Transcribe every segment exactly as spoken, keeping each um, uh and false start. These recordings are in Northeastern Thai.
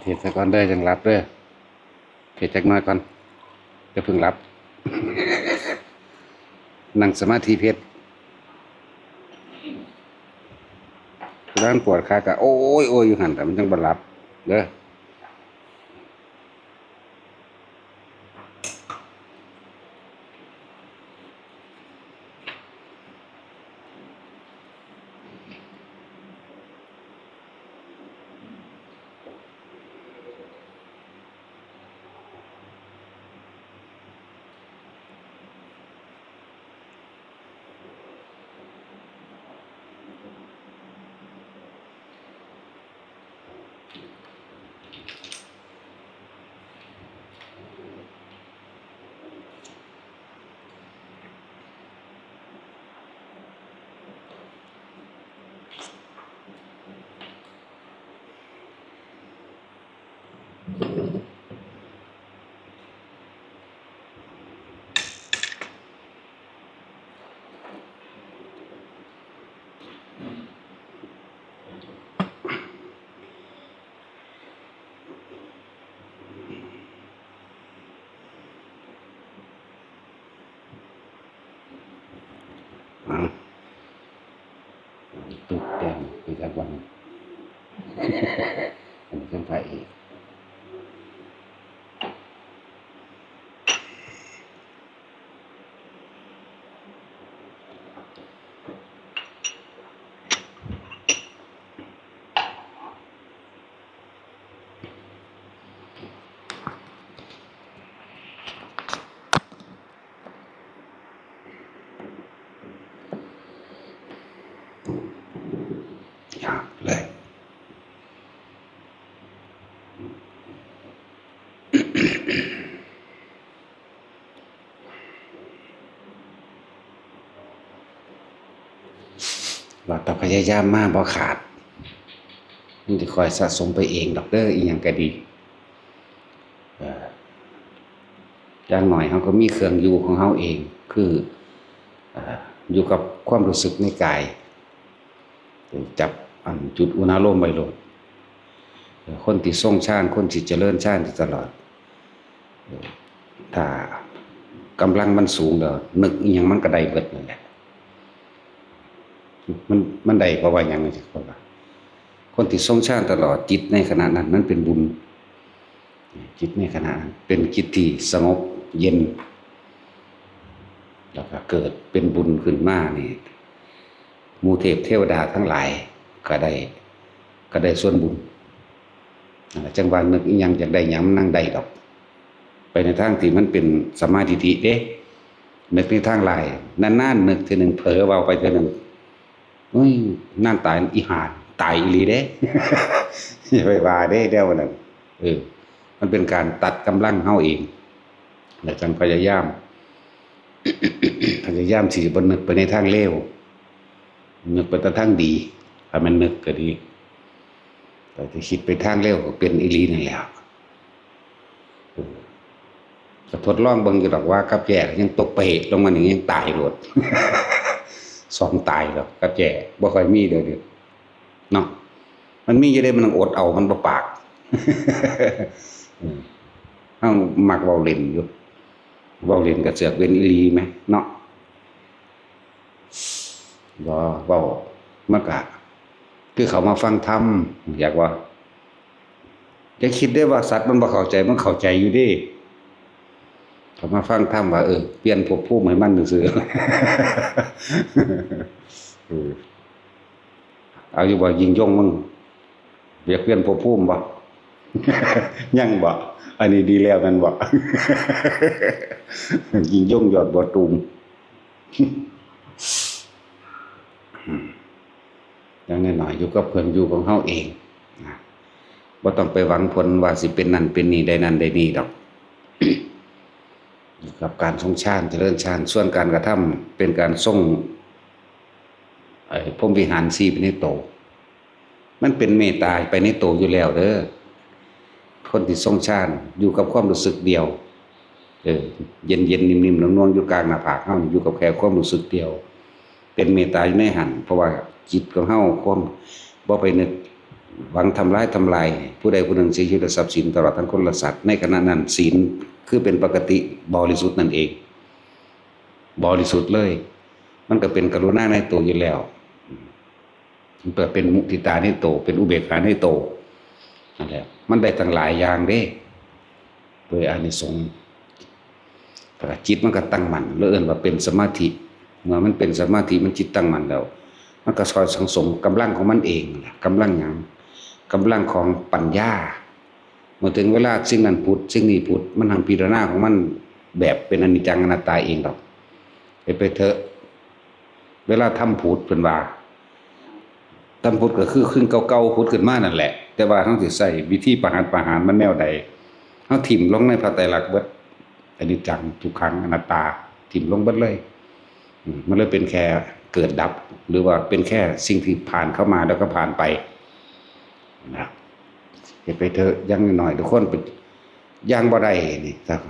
เทศซะก่อนเด้อ จั่งหลับเด้อ เทศจักหน่อยก่อน อย่าเพิ่งหลับ นั่งสมาธิเทศ ผู้ใดปวดขาก็โอ้ยโอ้ยอยู่หั่น แต่มันจั่งบ่หลับเด้อ เอา ตุ๊กแดงไปจักวัน อันนี้เป็นพระเอก อ่ะ เลย ว่าแต่พยายามมาบ่ขาด มันสิค่อยสะสมไปเองดอกเด้อ อีหยังก็ดี เอ่อ อย่างน้อยเฮาก็มีเครื่องอยู่ของเฮาเอง คือ เอ่อ อยู่กับความรู้สึกในกาย จับอันจุดอุณาโลมไว้โลด คนที่ทรงฌาน คนที่เจริญฌานอยู่ตลอด ถ้ากำลังมันสูงแล้ว นึกอิหยังมันก็ได้เบิดนั่นแหละ มัน มันได้เพราะว่าหยังจั่งซี้ คนว่า คนที่ทรงฌานตลอด จิตในขณะนั้นมันเป็นบุญ จิตในขณะนั้นเป็นจิตที่สงบเย็น แล้วก็เกิดเป็นบุญขึ้นมานี่ หมู่เทพเทวดาทั้งหลายก็ได้ ก็ได้ส่วนบุญ นั่นล่ะ จั่งว่านึกอิหยังอยากได้หยังมันนั่งได้ดอก ไปในทางที่มันเป็นสัมมาทิฏฐิเด้ นึกในทางร้าย นานๆนึกเทื่อหนึ่ง เผลอเว้าไปเทื่อหนึ่ง เฮ้ย นั่นตายอีห่า ตายอีหลีเด้ อย่าไปว่าเด้ แนวนั้น เออ มันเป็นการตัดกำลังเฮาเอง แล้วจั่งพยายาม พยายามสิบ่นึกไปในทางเลว นึกไปแต่ทางดี ถ้ามันนึกก็ดี แต่ถ้าคิดไปทางเลวก็เป็นอีหลีนั่นแหละ เออ ก็ทดลองเบิ่งอยู่ดอกว่ากับแจ้ยังตกไปเหะลงมานี่ยังตายโลด สองตายดอกกับแจ้บ่ค่อยมีเด้อเดี๋ยว เนาะ มันมีอยู่เด้ มันต้องอดเอา มันบ่ปาก เออ เฮามักเว้าเล่นอยู่ เว้าเล่นก็เสือกเป็นอีหลีแหมเนาะ บ่ เว้า มันก็ คือเขามาฟังธรรม อยากว่า อย่าคิดเด้อว่าสัตว์มันบ่เข้าใจ มันเข้าใจอยู่เด้ เขามาฟังธรรมว่า เออ เปลี่ยนภพภูมิให้มันซื่อๆ เออ เอาอยู่บ่ ยิ่งยงมึง อยากเปลี่ยนภพภูมิบ่ ยังบ่ อันนี้ดีแล้วแม่นบ่ ยิ่งยงยอดบัวตูม อย่างน้อยๆอยู่กับเครื่องอยู่ของเฮาเองนะ บ่ต้องไปหวังผลว่าสิเป็นนั่นเป็นนี่ ได้นั่นได้นี่ดอก อยู่กับการทรงฌาน เจริญฌาน ส่วนการกระทำเป็นการทรง ไอ้พรหมวิหารสี่ไปในโต มันเป็นเมตตาไปในโตอยู่แล้วเด้อ คนที่ทรงฌานอยู่กับความรู้สึกเดียว เออ เย็นๆ นิ่มๆ นวลๆ อยู่กลางหน้าผากเฮานี่ อยู่กับแค่ความรู้สึกเดียว เป็นเมตตาอยู่ในหั้น เพราะว่าจิตของเฮา ความ บ่ไปนึก หวังทำร้ายทำลายผู้ใดผู้หนึ่งเสียชีวิตและทรัพย์สินตลอดทั้งคนและสัตว์ ในขณะนั้นศีลคือเป็นปกติบริสุทธิ์นั่นเอง บริสุทธิ์เลย มันก็เป็นกรุณาในตัวอยู่แล้ว มันก็เป็นมุทิตาในตัว เป็นอุเบกขาในตัวนั่นแหละ มันได้ตั้งหลายอย่างเด้ โดยอานิสงส์ แต่จิตมันก็ตั้งมั่น แล้วเอิ้นว่าเป็นสมาธิ เมื่อมันเป็นสมาธิ มันจิตตั้งมั่นแล้ว มันก็คอยสังสมกำลังของมันเองล่ะ กำลังหยัง กำลังของปัญญา เมื่อถึงเวลาสิ่งนั้นผุด สิ่งนี้ผุด มันหังพิจารณาของมันแบบเป็นอนิจจังอนัตตาเองดอก เฮ็ดไปเถอะ เวลาธรรมผุดเพิ่นว่า ธรรมผุดก็คือสิ่งเก่าๆผุดขึ้นมานั่นแหละ แต่ว่าเฮาสิใช้วิธีประหัตประหารมันแนวใด เฮาถิ่มลงในพระไตรลักษณ์เบิด อนิจจัง ทุกขัง อนัตตา ถิ่มลงเบิดเลย อืม มันเลยเป็นแค่เกิดดับ หรือว่าเป็นแค่สิ่งที่ผ่านเข้ามาแล้วก็ผ่านไปนะ เฮ็ดไปเถอะ อย่างน้อยๆทุกคนเป็น อย่างบ่ได้นี่ครับ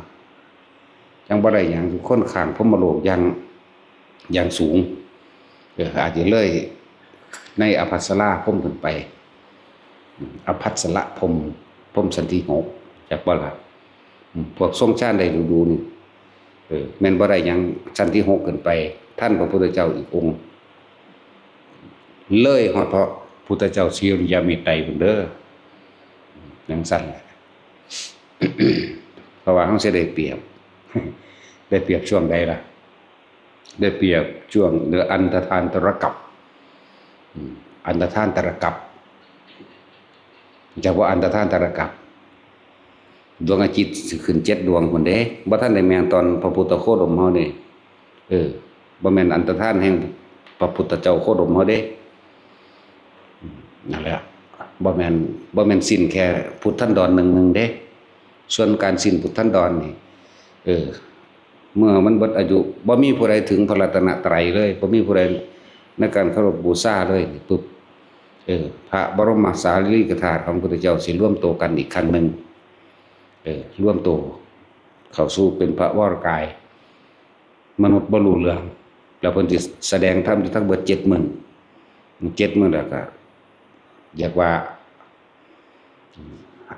ยังบ่ได้หยัง ทุกคนข้างพรหมโลกอย่าง อย่างสูง เออ อาจจะเลยในอภัสราพรหมขึ้นไป อืม อภัสรพรหม พรหมชั้นที่หก จักบ่ล่ะ อืม พวกทรงฌานได้ดูๆนี่ เออ แม่นบ่ได้หยังชั้นที่หกขึ้นไป ทันพระพุทธเจ้าอีกองค์ เลยฮอดพระพุทธเจ้าสิริยะเมตไตรพุ้นเด้อ จั่งซั้นแหละ เพราะว่าเฮาสิได้เปรียบ ได้เปรียบช่วงใดล่ะ ได้เปรียบช่วงเหนืออันธพาลตะระกัป อืม อันธพาลตะระกัป จักว่าอันธพาลตะระกัป ดวงอาทิตย์สิขึ้นเจ็ดดวงพุ้นเด้ บ่ทันได้แม่นตอนพระพุทธโคดมเฮานี่ เออ บ่แม่นอันธพาลแห่งพระพุทธเจ้าโคดมเฮาเด้ อืม นั่นแหละ บ่แม่น บ่แม่นสิ้นแค่พุทธันดรหนึ่งหนึ่งเด้ ส่วนการสิ้นพุทธันดรนี่ เออ เมื่อมันเบิดอายุ บ่มีผู้ใดถึงพระรัตนตรัยเลย บ่มีผู้ใดในการเคารพบูชาเลยนี่ปุ๊บ เออ พระบรมสารีริกธาตุของพระพุทธเจ้าสิรวมตัวกันอีกครั้งหนึ่ง เออ รวมตัวเข้าสู่เป็นพระวรกาย มนุษย์บ่รู้เรื่อง แล้วเพิ่นสิแสดงธรรมอยู่ทั้งเบิดเจ็ดมื้อ เจ็ดมื้อแล้วก็เรียกว่า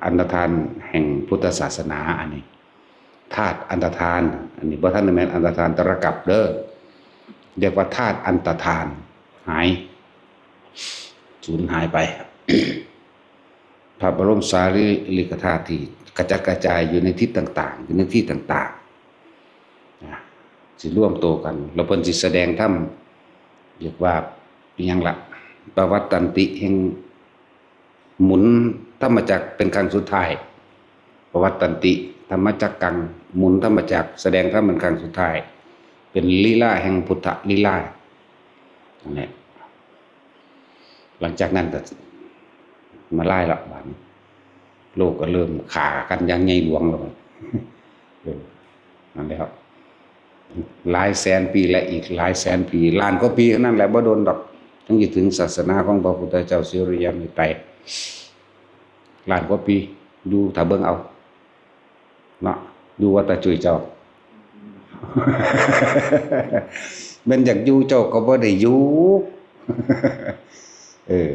อันธพาลแห่งพุทธศาสนา อันนี้ ธาตุอันธพาล อันนี้บ่ทันได้แม่นอันธพาลตะระกัปเด้อ เรียกว่าธาตุอันธพาล หาย สูญหายไป พระบรมสารีริกธาตุที่กระจัดกระจายอยู่ในทิศต่างๆ อยู่ในที่ต่างๆ นะ สิรวมตัวกัน แล้วเพิ่นสิแสดงธรรม เรียกว่าอิหยังละ ปวัตตันติแห่ง หมุนธรรมจักรเป็นครั้งสุดท้าย ปวัตตันติธรรมจักกัง หมุนธรรมจักร แสดงธรรมเป็นครั้งสุดท้าย เป็นลีลาแห่งพุทธลีลา นั่นแหละ หลังจากนั้นก็มาลายละบาดนี้ โลกก็เริ่มฆ่ากันอย่างใหญ่หลวงแล้ว เออ นั่นแหละครับ หลายแสนปีและอีกหลายแสนปี ล้านกว่าปีเท่านั้นแหละ บ่โดนดอก จั่งสิถึงศาสนาของพระพุทธเจ้าสิริยะเมตไตร ล้านกว่าปี อยู่ถ้าเบิ่งเอา เนาะ อยู่ว่าแต่จุยเจ้า แม่นอยากอยู่เจ้าก็บ่ได้อยู่ เออ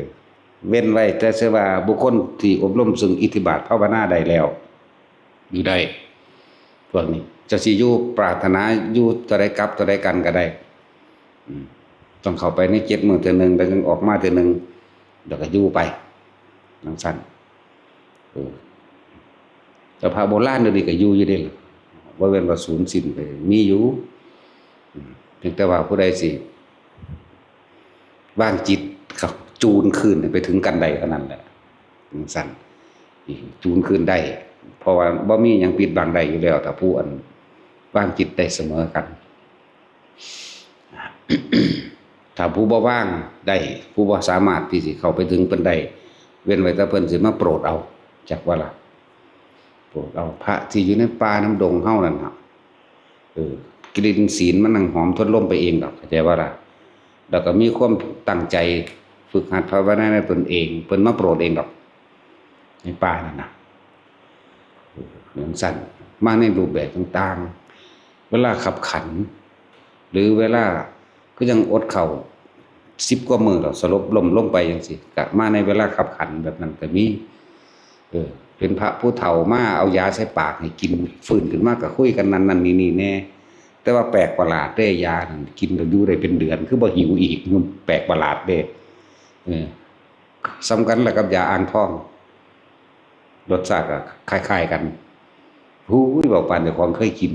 เว้นไว้แต่เสียว่าบุคคลที่อบรมซึ่งอิทธิบาทภาวนาได้แล้ว อยู่ได้ พวกนี้ เจ้าสิอยู่ปรารถนาอยู่เท่าใดกลับเท่าใดกันก็ได้ อืม ต้องเข้าไปในเจ็ดมื้อเทื่อหนึ่ง แล้วยังออกมาเทื่อหนึ่ง แล้วก็อยู่ไป จั่งซั้น เออ แต่พระโบราณเดี๋ยวนี้ก็อยู่อยู่เด้ล่ะ บ่แม่นว่าสูญสิ้นไป มีอยู่ อืม เพียงแต่ว่าผู้ใดสิ วางจิตเขาจูนคืนให้ไปถึงกันได้เท่านั้นแหละ จั่งซั้น อืม จูนคืนได้ เพราะว่าบ่มีหยังปิดบังได้อยู่แล้ว ถ้าผู้อันวางจิตได้เสมอกัน ถ้าผู้บ่วางได้ ผู้บ่สามารถที่สิเข้าไปถึงเพิ่นได้ เว้นไว้แต่เพิ่นสิมาโปรดเอา จักว่าล่ะ โปรดเอา พระที่อยู่ในป่าในดงเฮานั่นน่ะ เออ กลิ่นศีลมันนั่งหอมทวนลมไปเองดอก เข้าใจบ่ล่ะ แล้วก็มีความตั้งใจฝึกหัดภาวนาในตนเอง เพิ่นมาโปรดเองดอก ในป่านั่นน่ะ เออ จั่งซั้น มาในรูปแบบต่างๆ เวลาคับขัน หรือเวลาคือจั่งอดข้าว สิบกว่ามื้อแล้ว สลบล้มลงไปจั่งซี้ ก็มาในเวลาคับขันแบบนั้นก็มี เออ เป็นพระผู้เฒ่ามาเอายาใส่ปากให้กิน ฟื้นขึ้นมาก็คุยกันนั่นนั่นนี่นี่แน่ แต่ว่าแปลกประหลาดเด้ ยานั่นกินแล้วอยู่ได้เป็นเดือน คือบ่หิวอีก มันแปลกประหลาดเด้ เออ ส่ำกันล่ะกับยาอ่างทอง รสชาติก็คล้ายๆกัน หูย เว้าปานเจ้าของเคยกิน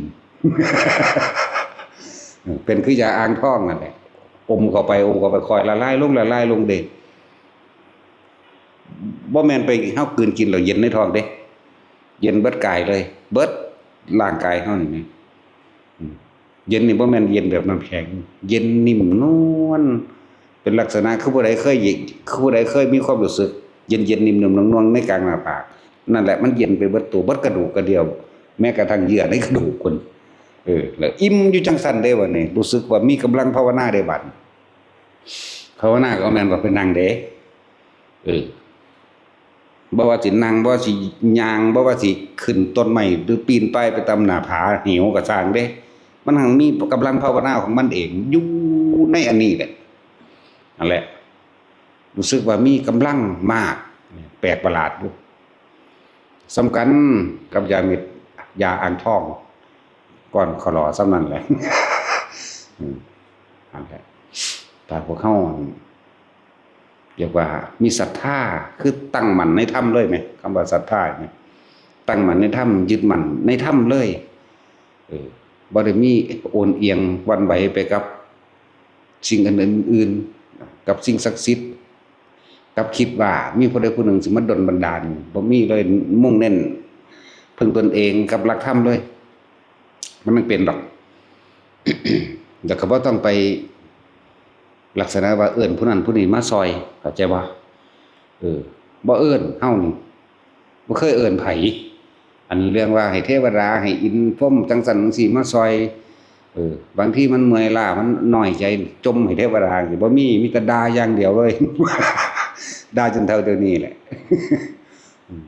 เป็นคือยาอ่างทองนั่นแหละ อมเข้าไป อมเข้าไป ค่อยละลายลง ละลายลงเด้ บ่แม่นไปเฮากลืนกินแล้วเย็นในท้องเด้ เย็นเบิดกายเลย เบิดร่างกายเฮานี่แหม อืม เย็นนี่บ่แม่นเย็นแบบน้ำแข็ง เย็นนิ่มนวล เป็นลักษณะคือผู้ใดเคยเย็น คือผู้ใดเคยมีความรู้สึก เย็นๆ นิ่มๆ นวลๆ ในกลางหน้าผาก นั่นแหละ มันเย็นไปเบิดตัว เบิดกระดูกกระเดี่ยว แม้กระทั่งเยื่อในกระดูกคน เออ แล้วอิ่มอยู่จั่งซั้นเด้บัดนี้ รู้สึกว่ามีกำลังภาวนาได้บัด ภาวนาก็แม่นว่าไปนั่งเด้ เออ บ่ว่าสินั่ง บ่ว่าสิย่าง บ่ว่าสิขึ้นต้นไม้ หรือปีนป่ายไปตามหน้าผาเหวก็ซ่างเด้ มันหั้งมีกำลังภาวนาของมันเอง อยู่ในอันนี้แหละ นั่นแหละ รู้สึกว่ามีกำลังมาก แปลกประหลาดอยู่ ส่ำกันกับยาเม็ด ยาอ่างทอง ก้อนขะหลอส่ำนั้นแหละ อืม นั่นแหละ ถ้าพวกเฮา เรียกว่ามีศรัทธา คือตั้งมั่นในธรรมเลยแหม คำว่าศรัทธานี่ ตั้งมั่นในธรรม ยึดมั่นในธรรมเลย เออ บ่ได้มีโอนเอียงหวั่นไหวไปกับสิ่งอื่นๆ กับสิ่งศักดิ์สิทธิ์ กับคิดว่ามีผู้ใดผู้หนึ่งสิมาดลบันดาล บ่มีเลย มุ่งเน้นพึ่งตนเองกับหลักธรรมเลย มันบ่เป็นดอก แล้วก็บ่ต้องไปลักษณะว่าเอิ้นผู้นั้นผู้นี้มาซ่อย เข้าใจบ่ เออ บ่เอิ้น เฮานี่ บ่เคยเอิ้นไผ อันเรื่องว่าให้เทวดา ให้อินทร์พรหมจั่งซั้นจั่งซี้มาซ่อย เออ บางทีมันเมื่อยล้า มันน้อยใจ จ่มให้เทวดาจั่งซี้ บ่มี มีแต่ด่าอย่างเดียวเลย ด่าจนเฒ่าเดี๋ยวนี้แหละ อืม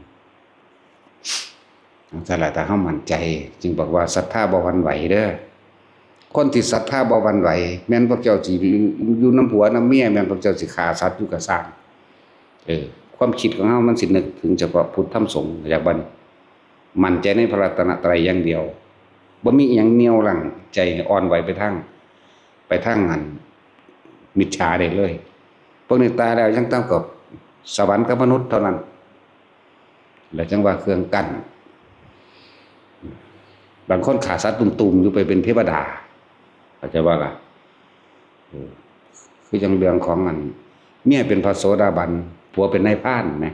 จั่งซั้นล่ะ ถ้าเฮามั่นใจ จึงบอกว่าศรัทธาบ่หวั่นไหวเด้อ คนที่ศรัทธาบ่หวั่นไหว แม่นพวกเจ้าสิอยู่นำผัวนำเมีย แม่นพวกเจ้าสิฆ่าสัตว์อยู่ก็ซ่าง เออ ความคิดของเฮามันสินึกถึงเฉพาะพุทธธรรมสงฆ์ เข้าใจบ่นี่ มั่นใจในพระรัตนตรัยอย่างเดียว บ่มีอิหยังเหนี่ยวรั้งใจให้อ่อนไหวไปทาง ไปทางอันมิจฉาได้เลย พวกนี้ตายแล้วยังต้องกับสวรรค์กับมนุษย์เท่านั้น แล้วจั่งว่าเครื่องกั้น บางคนฆ่าสัตว์ตุ่มๆ อยู่ไปเป็นเทวดา เข้าใจบ่ล่ะ เออ คือจั่งเรื่องของอัน เมียเป็นพระโสดาบัน ผัวเป็นนายพรานแหม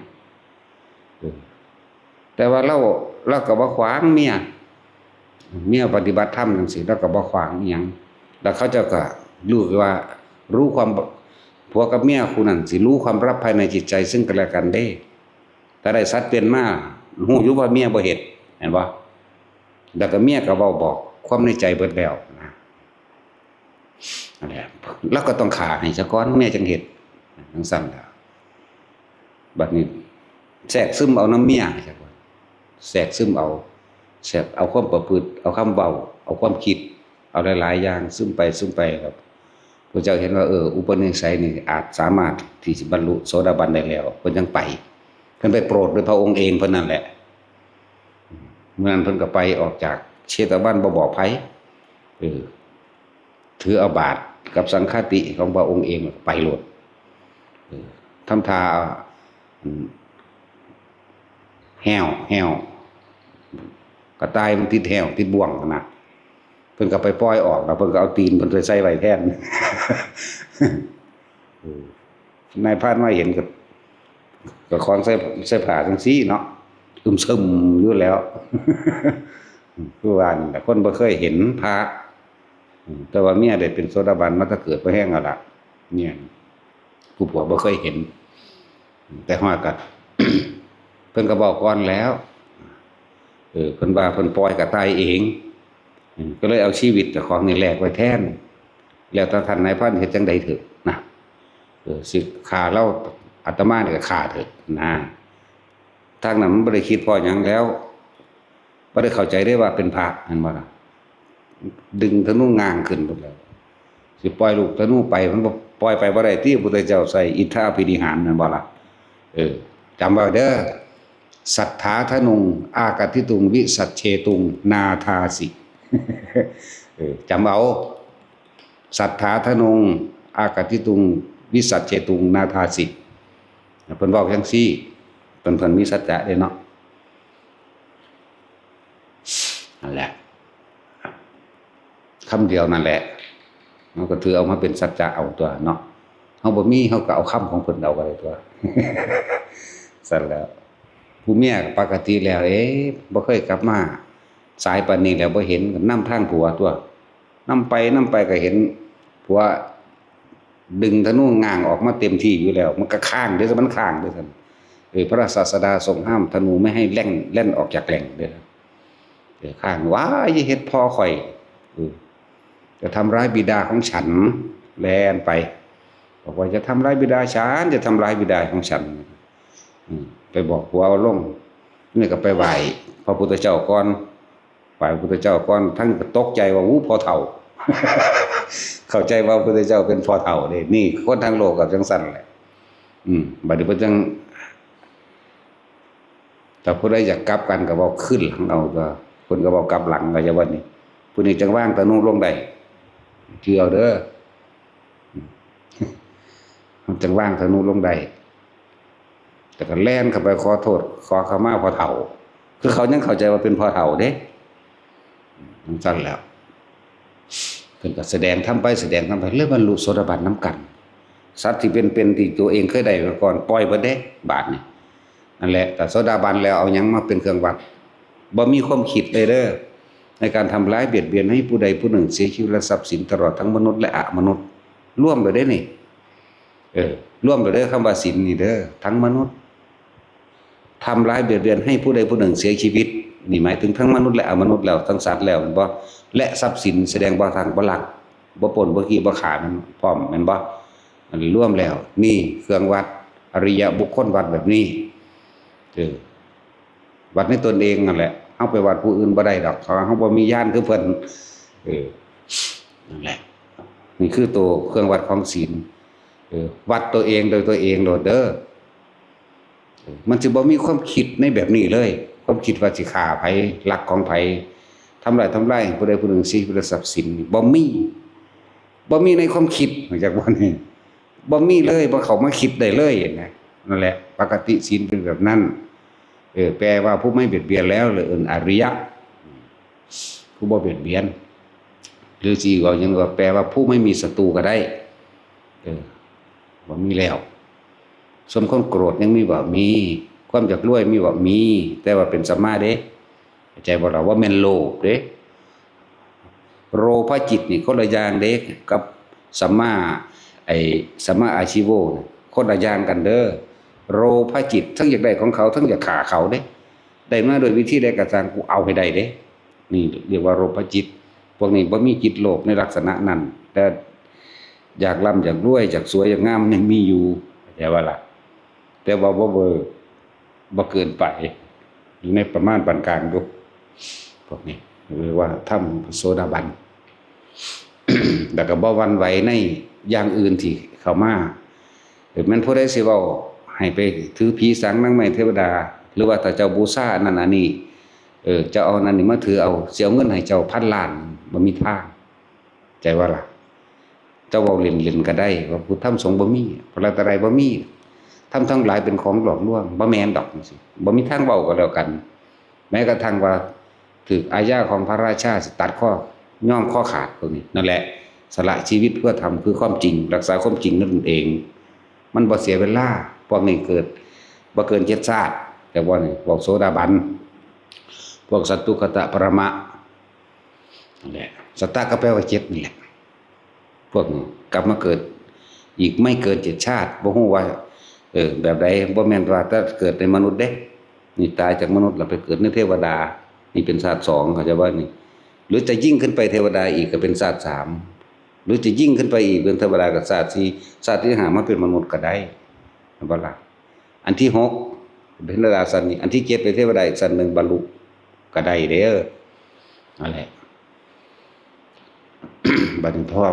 เออ แต่ว่าลาว ลาวก็บ่ขวางเมีย เมียปฏิบัติธรรมจั่งซี้ ลาวก็บ่ขวางอิหยัง แล้วเขาเจ้าก็รู้ว่า รู้ความ ผัวกับเมียคู่นั้นสิรู้ความลับภายในจิตใจซึ่งกันและกันเด้ ถ้าได้สัตว์เปลี่ยนมา ฮู้อยู่ว่าเมียบ่เฮ็ด แม่นบ่ แล้วก็เมียก็เว้าบอกความในใจเบิดแล้วนะ นั่นแหละ ลาวก็ต้องฆ่าให้ซะก่อน เมียจั่งเฮ็ด จั่งซั้นล่ะ บัดนี้แทรกซึมเอานำเมีย แทรกซึมเอา แทรกเอาความประพฤติ เอาคำเว้า เอาความคิด เอาหลายๆ อย่างซึมไป ซึมไปครับ พระเจ้าเห็นว่า เออ อุปนิสัยนี่อาจสามารถที่สิบรรลุโสดาบันได้แล้ว เพิ่นจั่งไป เพิ่นไปโปรดด้วยพระองค์เองเพิ่นนั่นแหละ มื้อนั้นเพิ่นก็ไปออกจากเชตวันบ่บอกไผ เออ ถือเอาบาตรกับสังฆาติของพระองค์เองไปโลด เออ ทำท่า อืม แฮ้ว แฮ้ว กระต่ายมันติดแฮ้ว ติดบ่วงหั้นนะ เพิ่นก็ไปปล่อยออก แล้วเพิ่นก็เอาตีนเพิ่นไปใส่ไว้แทน เออ นายพรานมาเห็นก็ ก็คล้องใส่ ใส่ผ้าจั่งซี้เนาะ อึมครึมอยู่แล้ว คือว่านั่นแหละ คนบ่เคยเห็นพระ อืม แต่ว่าเมียได้เป็นโสดาบันมาแต่เกิด บ่แฮงเอาล่ะ เมีย ผู้ผัวบ่เคยเห็น แต่ฮอดก็ เพิ่นก็บอกก่อนแล้ว เออ เพิ่นว่าเพิ่นปล่อยกระต่ายเอง อืม ก็เลยเอาชีวิตเจ้าของนี่แลกไว้แทน แล้วแต่ท่านนายพรานเฮ็ดจั่งใดเถอะนะ เออ สิฆ่าลาว อาตมานี่ก็ฆ่าเถอะนะ ทางนั้นมันบ่ได้คิดพ้อหยังแล้ว บ่ได้เข้าใจได้ว่าเป็นพระ แม่นบ่ล่ะ ดึงธนูง้างขึ้นหมดแล้ว สิปล่อยลูกธนูไป มันบ่ ปล่อยไปบ่ได้ติ พุทธเจ้าใส่อิทธาภินิหารแม่นบ่ล่ะ เออ จำไว้เด้อ สัทธาทะนุง อากัตถิตุง วิสัชเชตุง นาทาสิ เออ จำเอา สัทธาทะนุง อากัตถิตุง วิสัชเชตุง นาทาสิ เพิ่นเว้าจั่งซี้ เพิ่น เพิ่นมีสัจจะเด้เนาะ นั่นแหละ คำเดียวนั่นแหละ มันก็ถือเอามาเป็นสัจจะเอาตัวเนาะ เฮาบ่มี เฮาก็เอาคำของเพิ่นเอาก็ได้ตัว ซั่นแหล้ว ผู้เมียก็ปกติแล้ว เอ๊ะ บ่เคยกลับมา สายปานนี้แล้วบ่เห็น ก็นำทางผัวตัว นำไป นำไปก็เห็นผัว ดึงธนูง้างออกมาเต็มที่อยู่แล้ว มันก็ค้างเด้อ มันค้างเด้อซั่น เออ พระศาสดาทรงห้ามธนูไม่ให้แล่น แล่นออกจากแหล่งเด้อ เออ ค้าง "ว้าย อย่าเฮ็ดพ่อข่อย เออ จะทำร้ายบิดาของฉัน" แล่นไป บอกว่า "อย่าทำร้ายบิดาฉัน อย่าทำร้ายบิดาของฉัน" อืม ไปบอกผัวเอาลง นี่ก็ไปไหว้พระพุทธเจ้าก่อน ไหว้พระพุทธเจ้าก่อน ทั้งก็ตกใจว่า "อู้ พ่อเฒ่า" เข้าใจว่าพระพุทธเจ้าเป็นพ่อเฒ่าเด้ นี่คนทั้งโลกก็จั่งซั่นแหละ อืม บัดนี้เพิ่นจั่ง ถ้าผู้ใดอยากกลับกันก็เว้าคืนหลังเอา ก็เพิ่นก็เว้ากลับหลัง ก็จะว่านี่ ผู้นี้จั่งวางธนูลงได้ ถือเอาเด้อ มันจั่งวางธนูลงได้ แต่ก็แล่นเข้าไปขอโทษ ขอขมาพ่อเฒ่า คือเขายังเข้าใจว่าเป็นพ่อเฒ่าเด้ จั่งซั่นแหล้ว เพิ่นก็แสดงธรรมไป แสดงธรรมไป เลยบรรลุโสดาบันนำกัน สัตว์ที่เป็นๆ ที่ตัวเองเคยได้มาก่อน ปล่อยเบิดเด้ บาดนี้ นั่นแหละ แต่โสดาบันแล้วเอาหยังมาเป็นเครื่องวัด บ่มีความคิดเลยเด้อ ในการทำร้ายเบียดเบียนให้ผู้ใดผู้หนึ่งเสียชีวิตและทรัพย์สิน ตลอดทั้งมนุษย์และอมนุษย์ รวมเลยเด้นี่ เออ รวมเลยเด้อ คำว่าศีลนี่เด้อ ทั้งมนุษย์ ทำร้ายเบียดเบียนให้ผู้ใดผู้หนึ่งเสียชีวิต นี่หมายถึงทั้งมนุษย์และอมนุษย์แล้ว ทั้งสัตว์แล้วแม่นบ่ และทรัพย์สิน แสดงว่าทั้งบ่ลัก บ่ปล้น บ่ขี้ บ่ฆ่า มันพร้อม แม่นบ่ อันนี้รวมแล้ว นี่เครื่องวัด อริยบุคคลวัดแบบนี้ เออ วัดในตนเองนั่นแหละ เฮาไปวัดผู้อื่นบ่ได้ดอก เพราะว่าเฮาบ่มีญาณคือเพิ่น เออ นั่นแหละ นี่คือตัวเครื่องวัดของศีล เออ วัดตัวเองโดยตัวเองโลดเด้อ เออ มันสิบ่มีความคิดในแบบนี้เลย ความคิดว่าสิฆ่าไผ ลักของไผ ทำลาย ทำลายผู้ใดผู้หนึ่งเสียชีวิต ทรัพย์สิน บ่มี บ่มีในความคิด รู้จักบ่นี่ บ่มีเลย บ่เข้ามาคิดได้เลยนะ นั่นแหละ ปกติศีลเป็นแบบนั้น เออ แปลว่าผู้ไม่เบียดเบียนแล้ว หรือเอิ้นอริยะ ผู้บ่เบียดเบียน หรือสิเว้าหยังก็แปลว่าผู้ไม่มีศัตรูก็ได้ เออ บ่มีแล้ว ส่วนความโกรธยังมีบ่ มี ความอยากรวยมีบ่ มี แต่ว่าเป็นสัมมาเด้ เข้าใจบ่ล่ะ ว่าแม่นโลภเด้ โลภจิตนี่คนละอย่างเด้ กับสัมมา ไอ้ สัมมาอาชีโวน่ะ คนละอย่างกันเด้อ โลภจิตทั้งอยากได้ของเขา ทั้งอยากฆ่าเขาเด้ ได้มาโดยวิธีใดก็ตาม กูเอาให้ได้เด้ นี่เรียกว่าโลภจิต พวกนี้บ่มีจิตโลภในลักษณะนั้น แต่อยากร่ำอยากรวย อยากสวยอยากงามยังมีอยู่ เข้าใจบ่ล่ะ แต่ว่าบ่เวอร์ บ่เกินไป อยู่ในประมาณปานกลางอยู่ พวกนี้เรียกว่าธรรมโสดาบัน แล้วก็บ่หวั่นไหวในอย่างอื่นที่เข้ามา หรือแม่นผู้ใดสิเว้าให้ไปถือผีสางนางไม้เทวดา หรือว่าถ้าเจ้าบูชาอันนั้นอันนี้ เออ เจ้าเอาอันนี้มาถือเอา สิเอาเงินให้เจ้าพันล้าน บ่มีทาง ใจว่าล่ะ เจ้าเว้าเล่นๆก็ได้ ว่าพุทธธรรมสงฆ์บ่มี พระรัตนตรัยบ่มี ธรรมทั้งหลายเป็นของหลอกลวง บ่แม่นดอกจั่งซี้ บ่มีทางเว้าก็แล้วกัน แม้กระทั่งว่าถูกอาญาของพระราชาสิตัดคอ ยอมคอขาดพวกนี้ นั่นแหละ สละชีวิตเพื่อธรรมคือความจริง รักษาความจริงนั่นเอง มันบ่เสียเวลา พวกนี้เกิดบ่เกินเจ็ดชาติ แต่ว่านี่พวกโสดาบัน พวกสัตตุคตะปรมะ นั่นแหละ สัตตะก็แปลว่าเจ็ดนี่แหละ พวกนี้กลับมาเกิดอีกไม่เกินเจ็ดชาติ บ่ฮู้ว่า เออ แบบใด บ่แม่นว่าแต่เกิดในมนุษย์เด้ นี่ตายจากมนุษย์แล้วไปเกิดในเทวดา นี่เป็นชาติสอง เข้าใจว่านี่ หรือจะยิ่งขึ้นไปเทวดาอีกก็เป็นชาติสาม หรือจะยิ่งขึ้นไปอีกเป็นเทวดาก็ชาติสี่ ชาติที่ห้ามาเป็นมนุษย์ก็ได้ เห็นบ่ล่ะ อันที่หกเป็นเทวดาชั้นนี้ อันที่เจ็ดเป็นเทวดาอีกชั้นหนึ่ง บรรลุก็ได้เด้อ นั่นแหละ บัดนี้พ่อ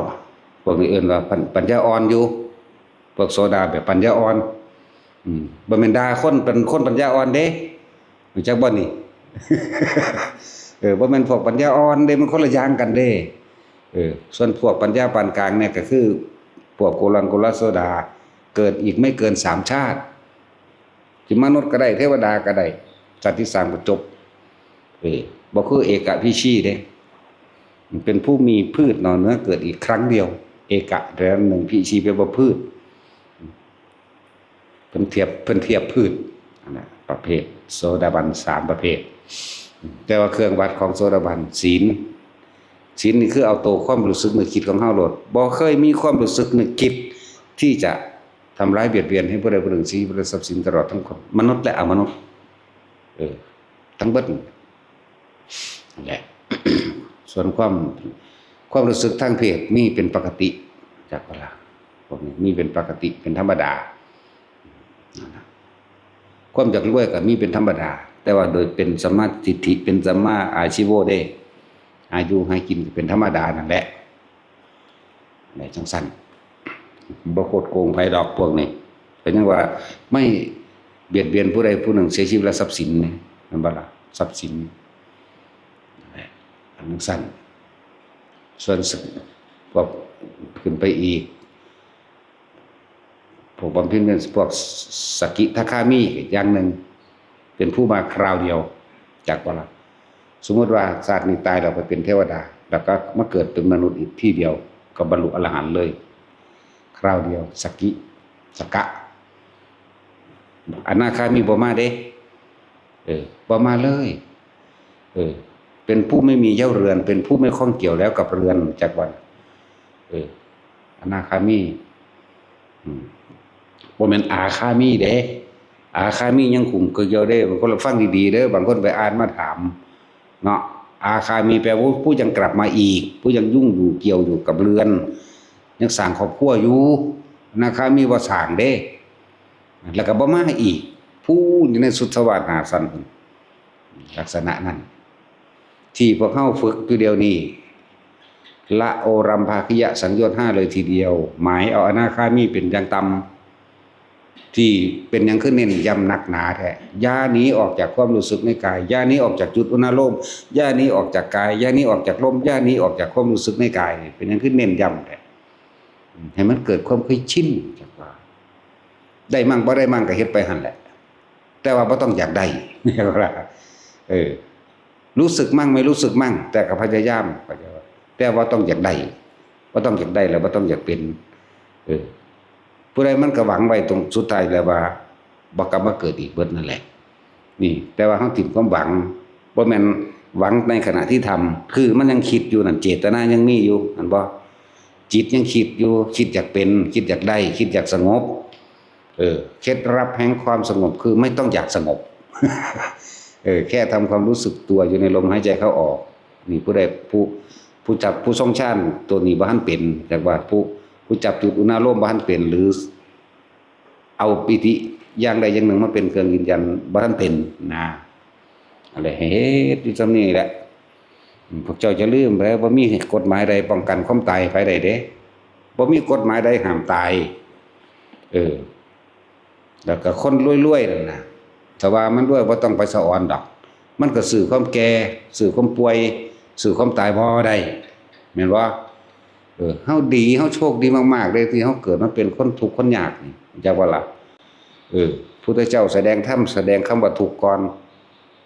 พวกนี้เอิ้นว่าปัญ- ปัญญาอ่อนอยู่ พวกโสดาแบบปัญญาอ่อน อืม บ่แม่นด่าคนเป็นคนปัญญาอ่อนเด้ รู้จักบ่นี่ เออ บ่แม่นพวกปัญญาอ่อนเด้ มันคนละอย่างกันเด้ เออ ส่วนพวกปัญญาปานกลางเนี่ยก็คือ พวกโกลังโกลโสดา เกิดอีกไม่เกินสามชาติ สิมนุษย์ก็ได้ เทวดาก็ได้ ชาติที่สามก็จบ เออ บ่คือเอกพีชีเด้ มันเป็นผู้มีพืชนอนเนื้อเกิดอีกครั้งเดียว เอกะ แต่ละหนึ่ง พีชีแปลว่าพืช เพิ่นเทียบ เพิ่นเทียบพืช อันนั้นประเภท โสดาบันสามประเภท แต่ว่าเครื่องวัดของโสดาบัน ศีล ศีลนี่คือเอาตัวความรู้สึกนึกคิดของเฮาโลด บ่เคยมีความรู้สึกนึกคิดที่จะทำร้ายเบียดเบียนให้ผู้ใดผู้หนึ่ง ชีวิตและทรัพย์สินตลอดทั้งคน มนุษย์และอมนุษย์ เออ ทั้งเบิดนั่นแหละ ส่วนความ ความรู้สึกทางเพศมีเป็นปกติ จักบ่ล่ะ พวกนี้มีเป็นปกติ เป็นธรรมดา นั่นน่ะ ความอยากรวยก็มีเป็นธรรมดา แต่ว่าโดยเป็นสัมมาทิฏฐิ เป็นสัมมาอาชีโวเด้ หาอยู่หากินก็เป็นธรรมดานั่นแหละ อะไรจังซั่น บ่คดโกงไผดอกพวกนี้ ก็ยังว่าไม่เบียดเบียนผู้ใดผู้หนึ่งเสียชีวิตและทรัพย์สินนี่ แม่นบ่ล่ะ ทรัพย์สิน อันจังซั่น ส่วนพวกขึ้นไปอีก พวกบำเพ็ญเป็นพวกสกิทาคามีอีกอย่างหนึ่ง เป็นผู้มาคราวเดียว จักบ่ล่ะ สมมุติว่าชาตินี้ตายแล้วไปเป็นเทวดา แล้วก็มาเกิดเป็นมนุษย์อีกทีเดียว ก็บรรลุอรหันต์เลย คราวเดียว สกิ สกะ อนาคามีบ่มาเด้ เออ บ่มาเลย เออ เป็นผู้ไม่มีเย้าเรือน เป็นผู้ไม่ข้องเกี่ยวแล้วกับเรือน จักบ่ล่ะ เออ อนาคามี อืม บ่แม่นอาคามีเด้ อาคามียังคุมเกี่ยวเด้ บางคนละฟังดีๆเด้อ บางคนไปอ่านมาถาม เนาะ อาคามีแปลว่าผู้ยังกลับมาอีก ผู้ยังยุ่งอยู่เกี่ยวอยู่กับเรือน ยังสร้างครอบครัวอยู่ อนาคามีบ่สร้างเด้ แล้วก็บ่มาอีก พู้นอยู่ในสุทธาวาสหาสันพุ้น ลักษณะนั้น ที่พวกเฮาฝึกอยู่เดี๋ยวนี้ ละโอรัมภาคิยะสังโยชน์ห้าเลยทีเดียว หมายเอาอนาคามีเป็นอย่างต่ำ ที่เป็นหยังคือเน้นย้ำนักหนาแท้ อย่าหนีออกจากความรู้สึกในกาย อย่าหนีออกจากจุดอุณาโลม อย่าหนีออกจากกาย อย่าหนีออกจากลม อย่าหนีออกจากความรู้สึกในกาย เป็นหยังคือเน้นย้ำแท้ ให้มันเกิดความเคยชิน จักว่า ได้มั่งบ่ได้มั่งก็เฮ็ดไปหั่นแหละ แต่ว่าบ่ต้องอยากได้ เออ รู้สึกมั่งไม่รู้สึกมั่ง แต่ก็พยายาม แต่ว่าต้องอยากได้ บ่ต้องอยากได้แล้วบ่ต้องอยากเป็น เออ ผู้ใดมันก็หวังไว้ตรงสุดท้ายแล้วว่าบ่กลับมาเกิดอีกเบิดนั่นแหละ นี่ แต่ว่าเฮาถิ่มความหวัง บ่แม่นหวังในขณะที่ทำ คือมันยังคิดอยู่นั่น เจตนายังมีอยู่ หั้นบ่ จิตยังคิดอยู่ คิดอยากเป็น คิดอยากได้ คิดอยากสงบ เออ เคล็ดลับแห่งความสงบคือไม่ต้องอยากสงบ เออ แค่ทำความรู้สึกตัวอยู่ในลมหายใจเข้าออก นี่ผู้ใดผู้ ผู้จับผู้ทรงฌานตัวนี้บ่ทันเป็น แต่ว่าผู้ ผู้จับจุดอุณาโลมบ่ทันเป็น หรือ เอาปีติอย่างใดอย่างหนึ่งมาเป็นเครื่องยืนยันบ่ทันเป็นนะ อะไรให้เฮ็ดอยู่ส่ำนี้แหละ อืม พวกเจ้าอย่าลืมเด้อ บ่มีกฎหมายใดป้องกันความตายให้ไผได้เด้ บ่มีกฎหมายใดห้ามตาย เออ แล้วก็คนรวยๆนั่นน่ะ ถ้าว่ามันรวยบ่ต้องไปสะออนดอก มันก็ซื้อความแก่ ซื้อความป่วย ซื้อความตายบ่ได้ แม่นบ่ เออ เฮาดี เฮาโชคดีมากๆเลยที่เฮาเกิดมาเป็นคนทุกข์คนยากนี่ จักว่าล่ะ เออ พุทธเจ้าแสดงธรรม แสดงคำว่าทุกข์ก่อน